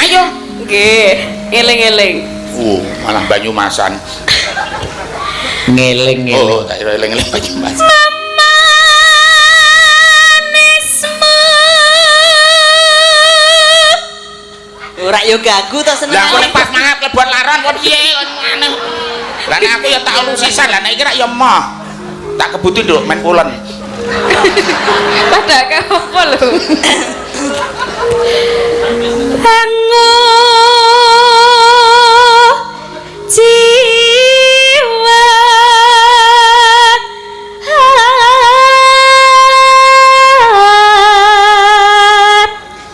Ayo. Nggih, eling-eling. Malah banyumasan. Ngeling-eling. Oh, tak kira eling-eling Banyumas. Memanismu. Ora yo ganggu to seneng. Lah aku nek pas mangap lebon laron kok piye aneh. Lah nek aku ya tak ulu sisan, lah nek iki rak ya emoh. Tak kebuti nduk men pulen. Padake apa lho? Hangu jiwa.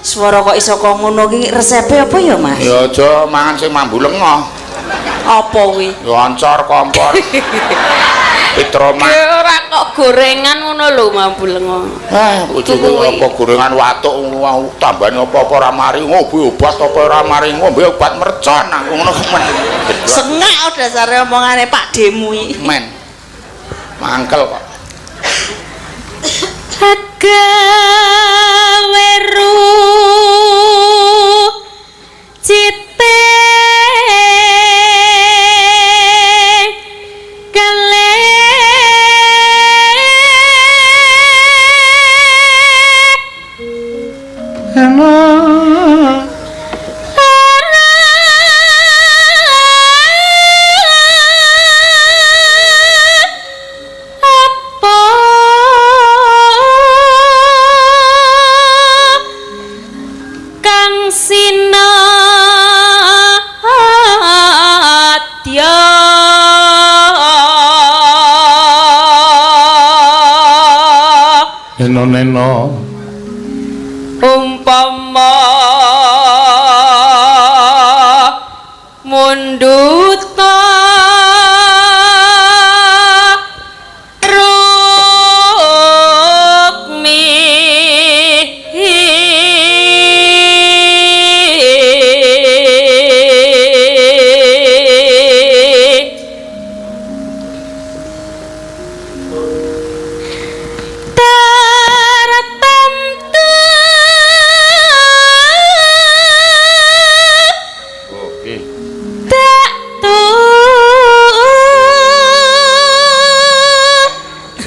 Swara kok iso kok ngono ki resepe apa ya, Mas? Ya aja mangan sing mambu lengoh. Apa kuwi? Ya ancor kompor. Petroma. Ya ora kok gorengan ngono lho mambu lengo. Ah, bojoku apa gorengan watuk tambahane apa-apa ora mari, ngombe obat apa ora mari, ngombe obat mercon aku ngono men. Sengak dasare omongane Pak Demu iki. Men. Mangkel kok. Gawe cite kale apa kang sinadya Neno-neno. Umpama munduta rukmi tartamtu Oke. tak tu.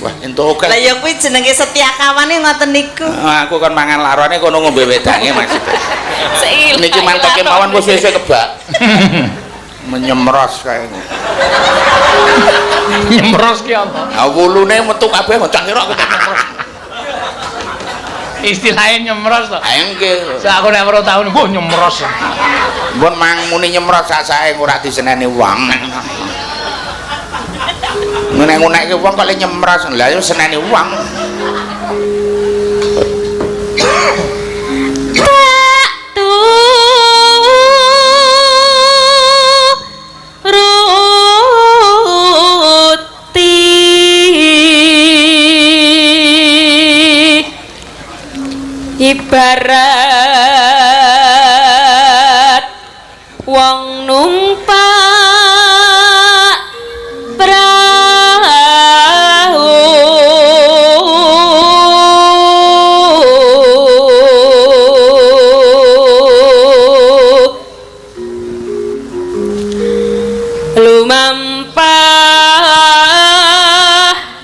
Wah, entuk Lah ya kuwi jenenge setia kawane ngoten niku. Aku kon mangan larone kono ngombe wedange Mas. Niki manteke mawon wis suwe kebak. Menyemros kayaknya. Nyemros ki apa? Ah wulune metu kabeh cah kira aku nyemros. Istilahnya nyemros to. Ayo nggih. Sak aku nek weruh taun, wah nyemros. Mbon mang muni nyemrot sak-sake ora diseneni wong. Ngunek-ngunekke wong kok le nyemros. Lah yo seneni wong. Tak turuti ibarat wong numpak prahu lumampah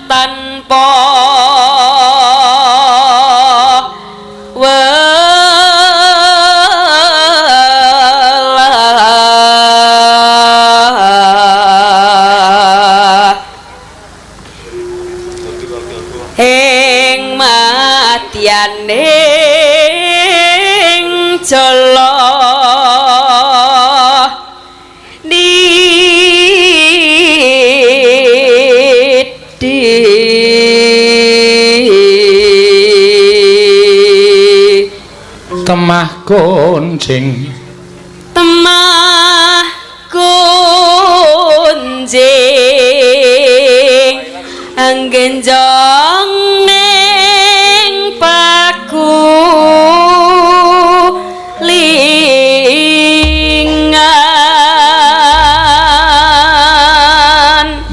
tanpa welah ing madyaning jala niti. Temah kuncing. Temah kunjing anggenjong ning paku lingan.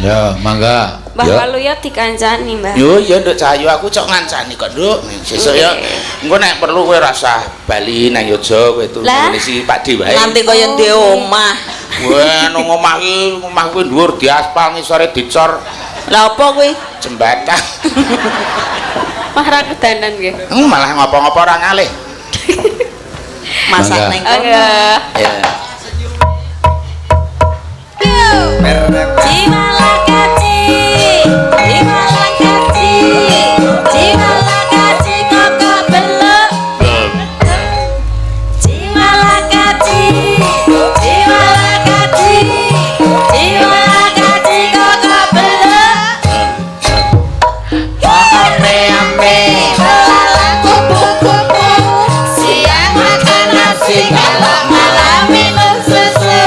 Ya, mangga. Mbah Ya. Waluyo diganti. Dikancani, Mbah. Yo iya Nduk Cahyu, aku cok ngancani kok, Nduk. Sesuk ya engko nek perlu kowe rasah bali nang Yogya, kowe turu Lah? ngene si Pak D wae. Nganti kaya ndek omah. Wah, nang omah iki, omah kuwi dhuwur diaspal, ngisore dicor Lah apa kuwi? jembatan. Wah, ra kedanan nggih. Malah ngopo-ngopo ora ngalih. Masak Mangga. neng kono. Oke. Ya. Cimalakaci, cimalakaci, cimalakaci koko beluk. Cimalakaci, cimalakaci, cimalakaci koko beluk. Ame-ame. Belalang kupu-kupu, siang makan nasi, kalau malam minum susu.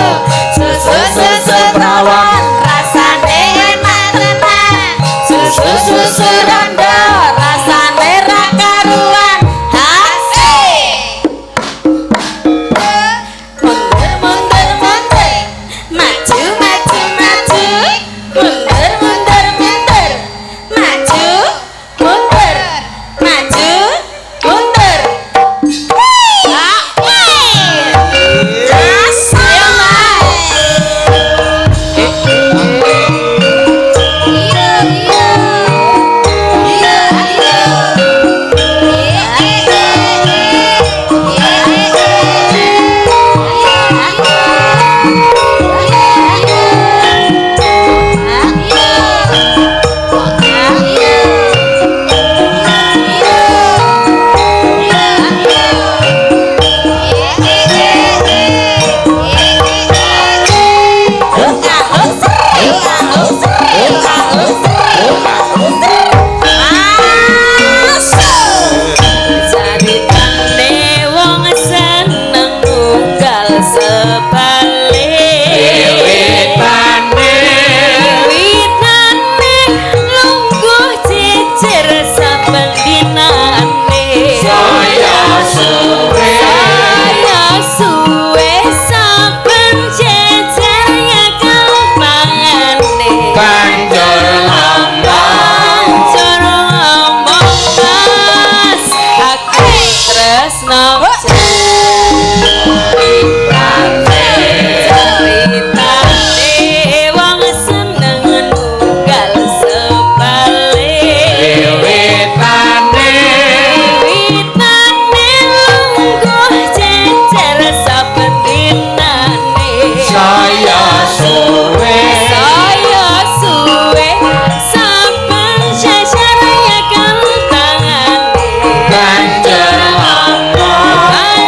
Susu susu rawon, rasane enak tenan. Susu susu rondo, rasane ra karuan. Asik. Mundur mundur mundur, maju maju maju. Mundur mundur mundur, maju mundur, maju mundur. Ayo, Mas. Iya iya. Iya iya. Caritane wong seneng nunggal sebalik. Wiwitane. Wiwitane lungguh jejer saben dinane. Saya suwe. Saya suwe saben jejer nyekel pangane. Banjur ngomong. Banjur ngomong, Mas, aku tresno. Ceritane wong seneng nunggal sebalik. Wiwitane. Wiwitane lungguh jejer saben dinane. Saya suwe. Saya suwe saben jejer nyekel tangane. Banjur ngomong.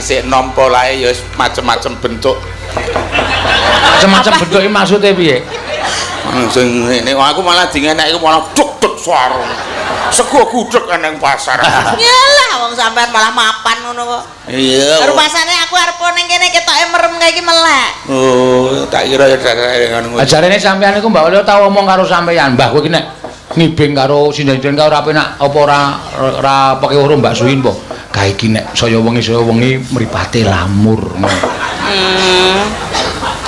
isih enom polahe ya macem-macem bentuk. Macem-macem bentuk iki maksude piye? Sing ngene aku malah dingenek iku malah duk-duk suara. Sego gudeg nang pasar. Yalah wong sampean malah mapan ngono kok. Iya. Rumasane aku arep ning kene ketoke merem kae iki melek. Oh, tak kira ya ngono. Ajarene sampean iku Mbak Olio tau omong karo sampean, Mbah kowe iki nek ngibing karo sinden-sinden karo ora penak apa ora ora pake ora Mbak Suin po. Kae iki nek saya wengi mripate lamur ngono.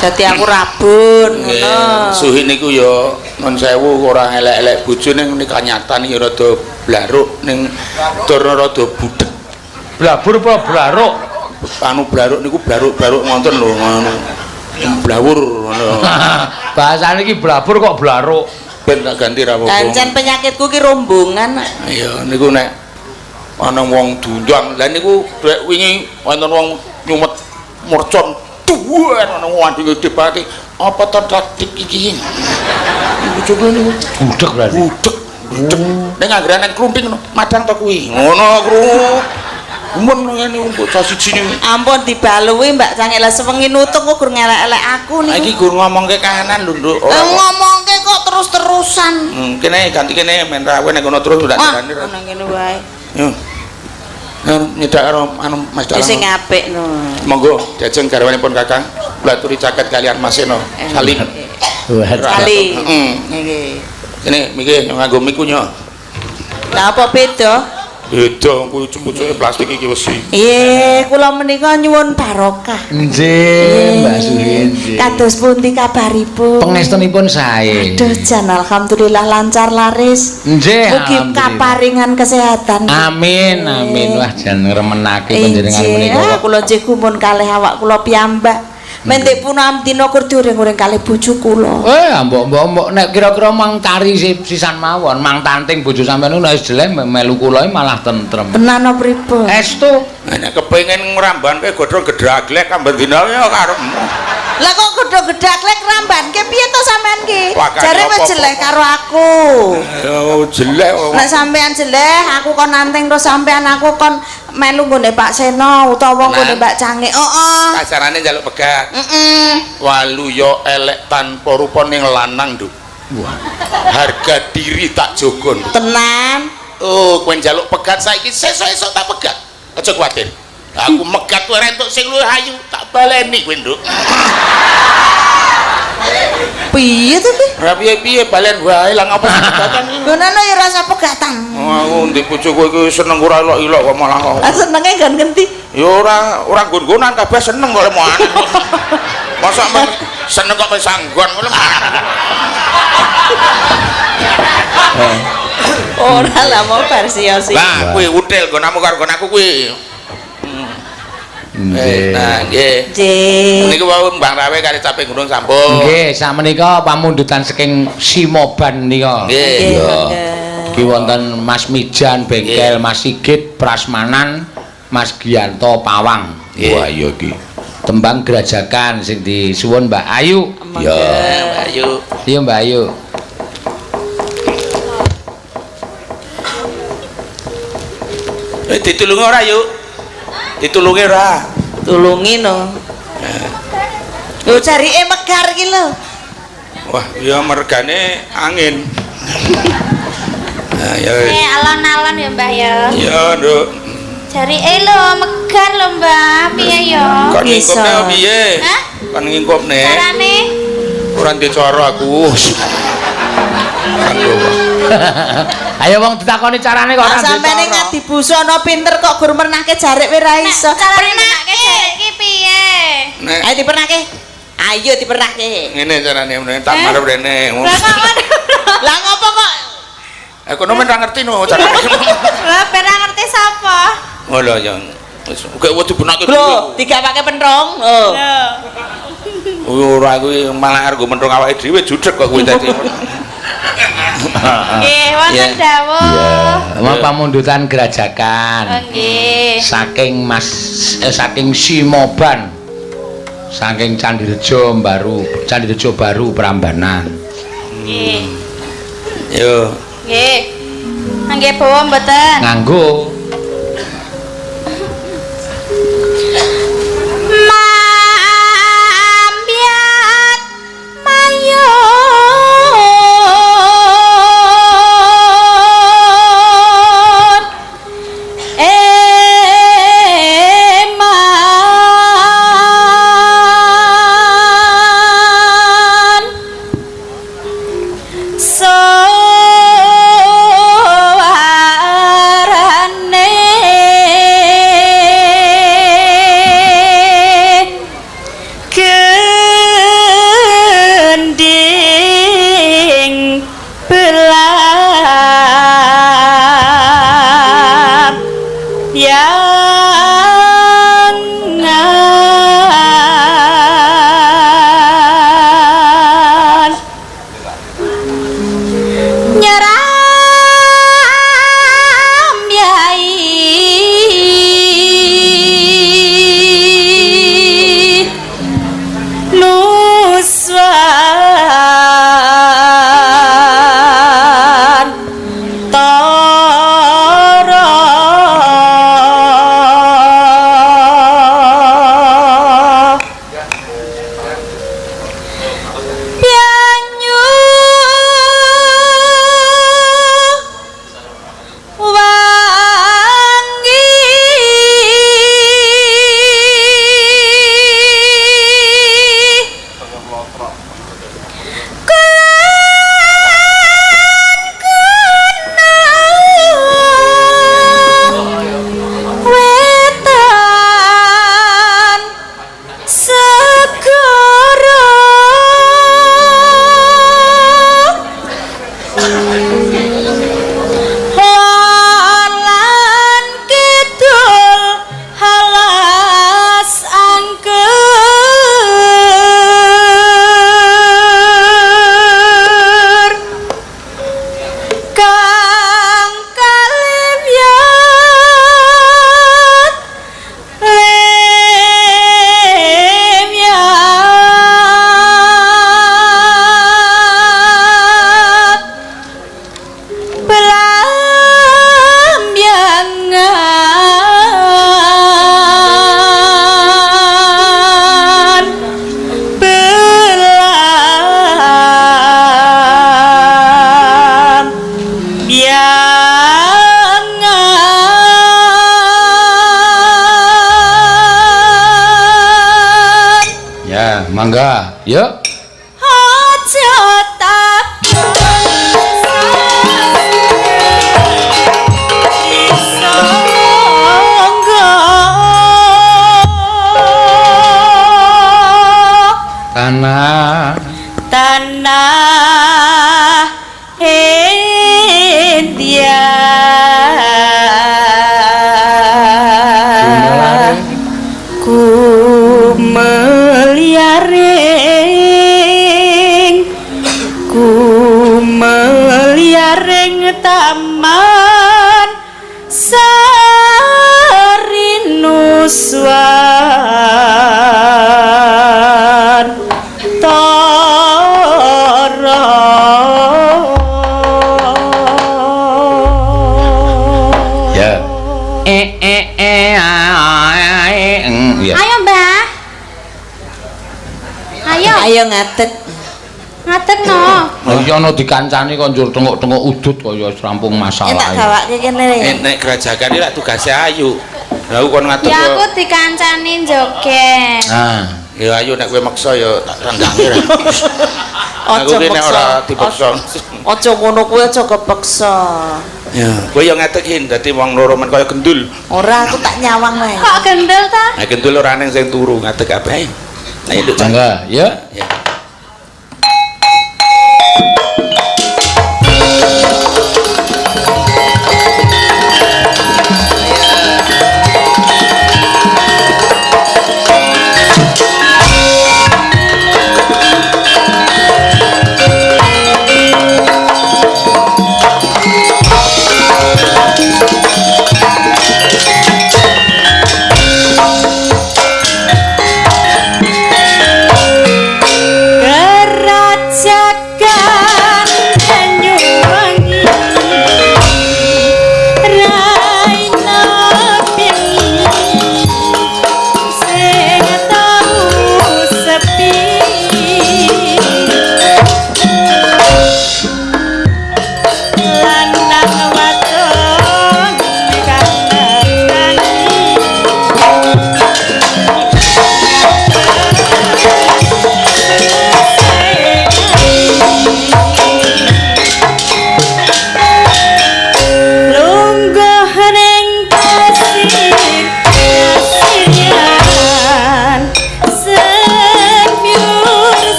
Dadi aku rabun ngono. Suhin niku ya nun sewu ora elek-elek bojo ning kanyatan ya rada blaruk ning tur rada budheg. Blabur apa blaruk? Anu blaruk niku blaruk-blaruk ngonten lho ngono. Blawur ngono. Bahasane iki blabur kok blaruk. Ben tak ganti ra apa-apa. Kancen penyakitku ki rombongan. Iya niku nek ana wong diundang. Lah niku dek wingi wonten wong nyumet mercon duwen ana wong dibati apa to taktik iki. Bojoku niku budheg berarti. Budheg. Budheg. Ning anggere nang klunting ngono, madang to kuwi. Ngono krungu. Gumun ngene bocah siji niku. Ampun dibaluwi Mbak Cangik lah sewengi nutung kok gur ngelek-elek aku niku. Iki gur ngomongke kahanan lho, Nduk. Ngomongke kok terus-terusan. Kene ganti kene men rawe nek kono terus ndak jarane. Ngono ngene wae. Yo. Nyedak karo anu Mas Dalang. Sing apik no. Monggo diajeng garwanipun Kakang kula aturi caket kalian Mas Seno. Salim. Salim. Heeh. Nggih. Kene miki nganggo miku nyo. Lah apa beda? Beda kuwi pucuke plastik iki wesi. Nggih, kula menika nyuwun barokah. Nggih, Mbak Suhin. Kados pundi kabaripun? Pangestunipun sae. Aduh jan alhamdulillah lancar laris. Nggih. Mugi kaparingan kesehatan. Amin, amin. Wah jan ngremenake panjenengan menika. Kula nggih gumun kalih awak kula piyambak. Mendik punam dina kur diuring-uring kalih bojo kula. Mbok-mbok nek kira-kira mang tari sisan mawon, mang tanting bojo sampean nek wis jeleh melu kula malah tentrem. Tenan apa pripun? Estu. Nek kepengin ngrambanke godhong gedraglek amben dina ya karepmu. Lah kok godhong gedraglek ngrambanke piye to sampean ki? Jare wis jeleh karo aku. Ya jeleh. Nek sampean jeleh, aku kon nanting terus sampean aku kon melu nggone Pak Seno utawa nggone Mbak Cangik. Heeh. Kasarane njaluk pegat. Heeh. Waluya elek tanpa rupa ning lanang, Nduk. Wah. Harga diri tak jogo. Tenan. Oh, kowe njaluk pegat saiki sesuk-esuk tak pegat. Aja kuwatir. Aku megat kowe entuk sing luwih ayu, tak baleni kowe, Nduk. Piye to ki? Ora piye-piye balen wae lah ngapa pegatan iki. Ngono ya rasa pegatan. Oh, aku ndek bojo kowe iki seneng ora ilok-ilok kok malah kok. Ah senenge nggon ngendi? Ya ora ora nggon-nggonan kabeh seneng kok lemo aneh. Mosok seneng kok wis anggon ngono. Ora lah mau versi. Lah kuwi util nggonamu karo nggon aku kuwi. Nggih. Nah, nggih. Nggih. Niku wau Mbang Rawe kali capek gunung sampun. Nggih, sakmenika pamundutan saking Simoban nika. Nggih. Iki wonten Mas Mijan Bengkel, Mas Sigit Prasmanan, Mas Gianto Pawang. Wah, iya iki. Tembang Grajagan sing disuwun Mbak Ayu. Ya, Mbak Ayu. Iya, Mbak Ayu. Ditulungi ora, Yu? Ditulungi ora? Tulungi no. Lho jarike megar iki lho. Wah, ya mergane angin. Nah, ya. Alon-alon ya, Mbah ya. Iya, Nduk. Jarike lho megar lho, Mbah. Piye ya? Kon ngingkupne piye? Hah? Kon ngingkupne. Carane? Ora ndek cara aku. Ayo wong ditakoni carane kok ora ndek. Sampeyan ngadi busana pinter kok gur mernahke jarik wae ra iso. Carane mernahke jarik ki piye? Ayo dipernahke. Ayo dipernahke. Ngene carane ngene tak marep rene. Lah ngopo kok? Aku nomen ra ngerti no carane. Lah ben ra ngerti sapa? Oh lho ya. Wis kok wedi benake. Lho, digawake pentrong. Oh. Ora kuwi malah arep mentrong awake dhewe judeg kok kuwi tadi. Nggih, wonten dawuh. Iya, mau pamundutan Grajagan. Nggih. Saking Mas saking Simoban. Saking Candirejo Baru, Candirejo Baru Prambanan. Nggih. Yo. Nggih. Ngangge bawa mboten? Nganggo. Ya, mangga. Yuk. Aja tanah tanah India ku meliaring taman sarinuswan tara. Ya. E e e a a e ya. Ayo, Mbah. Ayo. Ayo ngadeg. Ngadeg no. Lah iya ana dikancani kok njur tengok-tengok udut kaya wis rampung masalah. Tak gawake kene. Nek grajagan iki lak tugase Ayu. Lah aku kon ngadeg. Ya aku dikancani joget. Nah, ya ayo nek kowe maksa ya tak tandhange. Aku ki nek ora dipaksa. Aja ngono kuwi aja kepeksa. Ya, kowe ya ngadeg hin dadi wong loro men kaya gendul. Ora, aku tak nyawang wae. Kok gendul ta? Nah, gendul ora neng sing turu ngadeg kabeh. Ayo nduk. Mangga, ya. Ya. Yeah.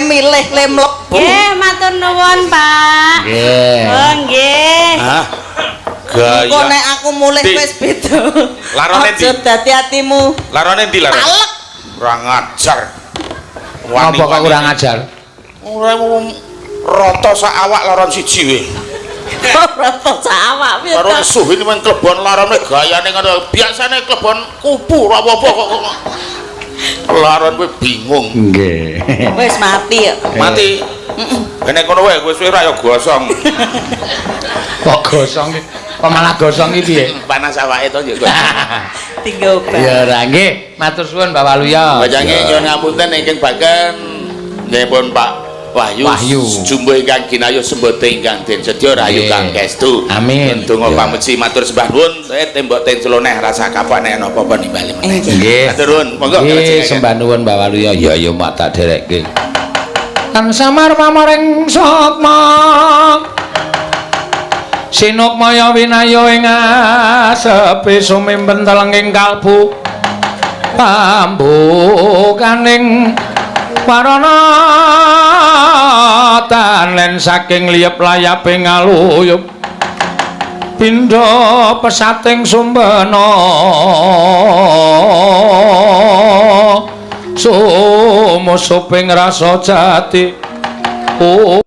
milih le mlebu. Nggih, matur nuwun, Pak. Nggih. Oh, nggih. Hah? Engko Gaya. nek aku mulih Di. wis beda. Larone Aja ndi? dadi atimu. Larone ndi larone? Talek. Kurang ajar. Apa kok kurang ajar? Ora rata sak awak laron siji we. Ora to sak awak piye Karo to? nesuhin men klebon larone gayane ngono. Biasane klebon kupu ora apa-apa kok. Laron kowe bingung. Nggih. Wis mati ya. Mati. Nek kono wae kowe suwe ra ya gosong. Kok gosong iki? Kok malah gosong iki piye? Panas awake to ya. Tinggal obat. Ya ora nggih, matur suwun Mbak Waluya. Bacange nyuwun ngapunten ingkang baken nggih pun Pak Wahyu, Wahyu. jumbuh ingkang ginayuh sembada ingkang den sedya rahayu Nggih. kang kestu. Amin. Donga Ya. pamuji matur sembah nuwun, tembok ten celoneh rasa kapan nek ana apa-apa nimbali meneh. Nggih. Matur nuwun, monggo Nggih, sembah nuwun Mbak Waluya. Ya ya mak tak derekke. Tan samar pamaring sokma. Sinukmaya winayo ing asepe sumimpen telenging kalbu. Pambukaning warana tanen saking liyep layape ngaluyup. Pindha pesating sumbena sumusuping rasa jati. Oh.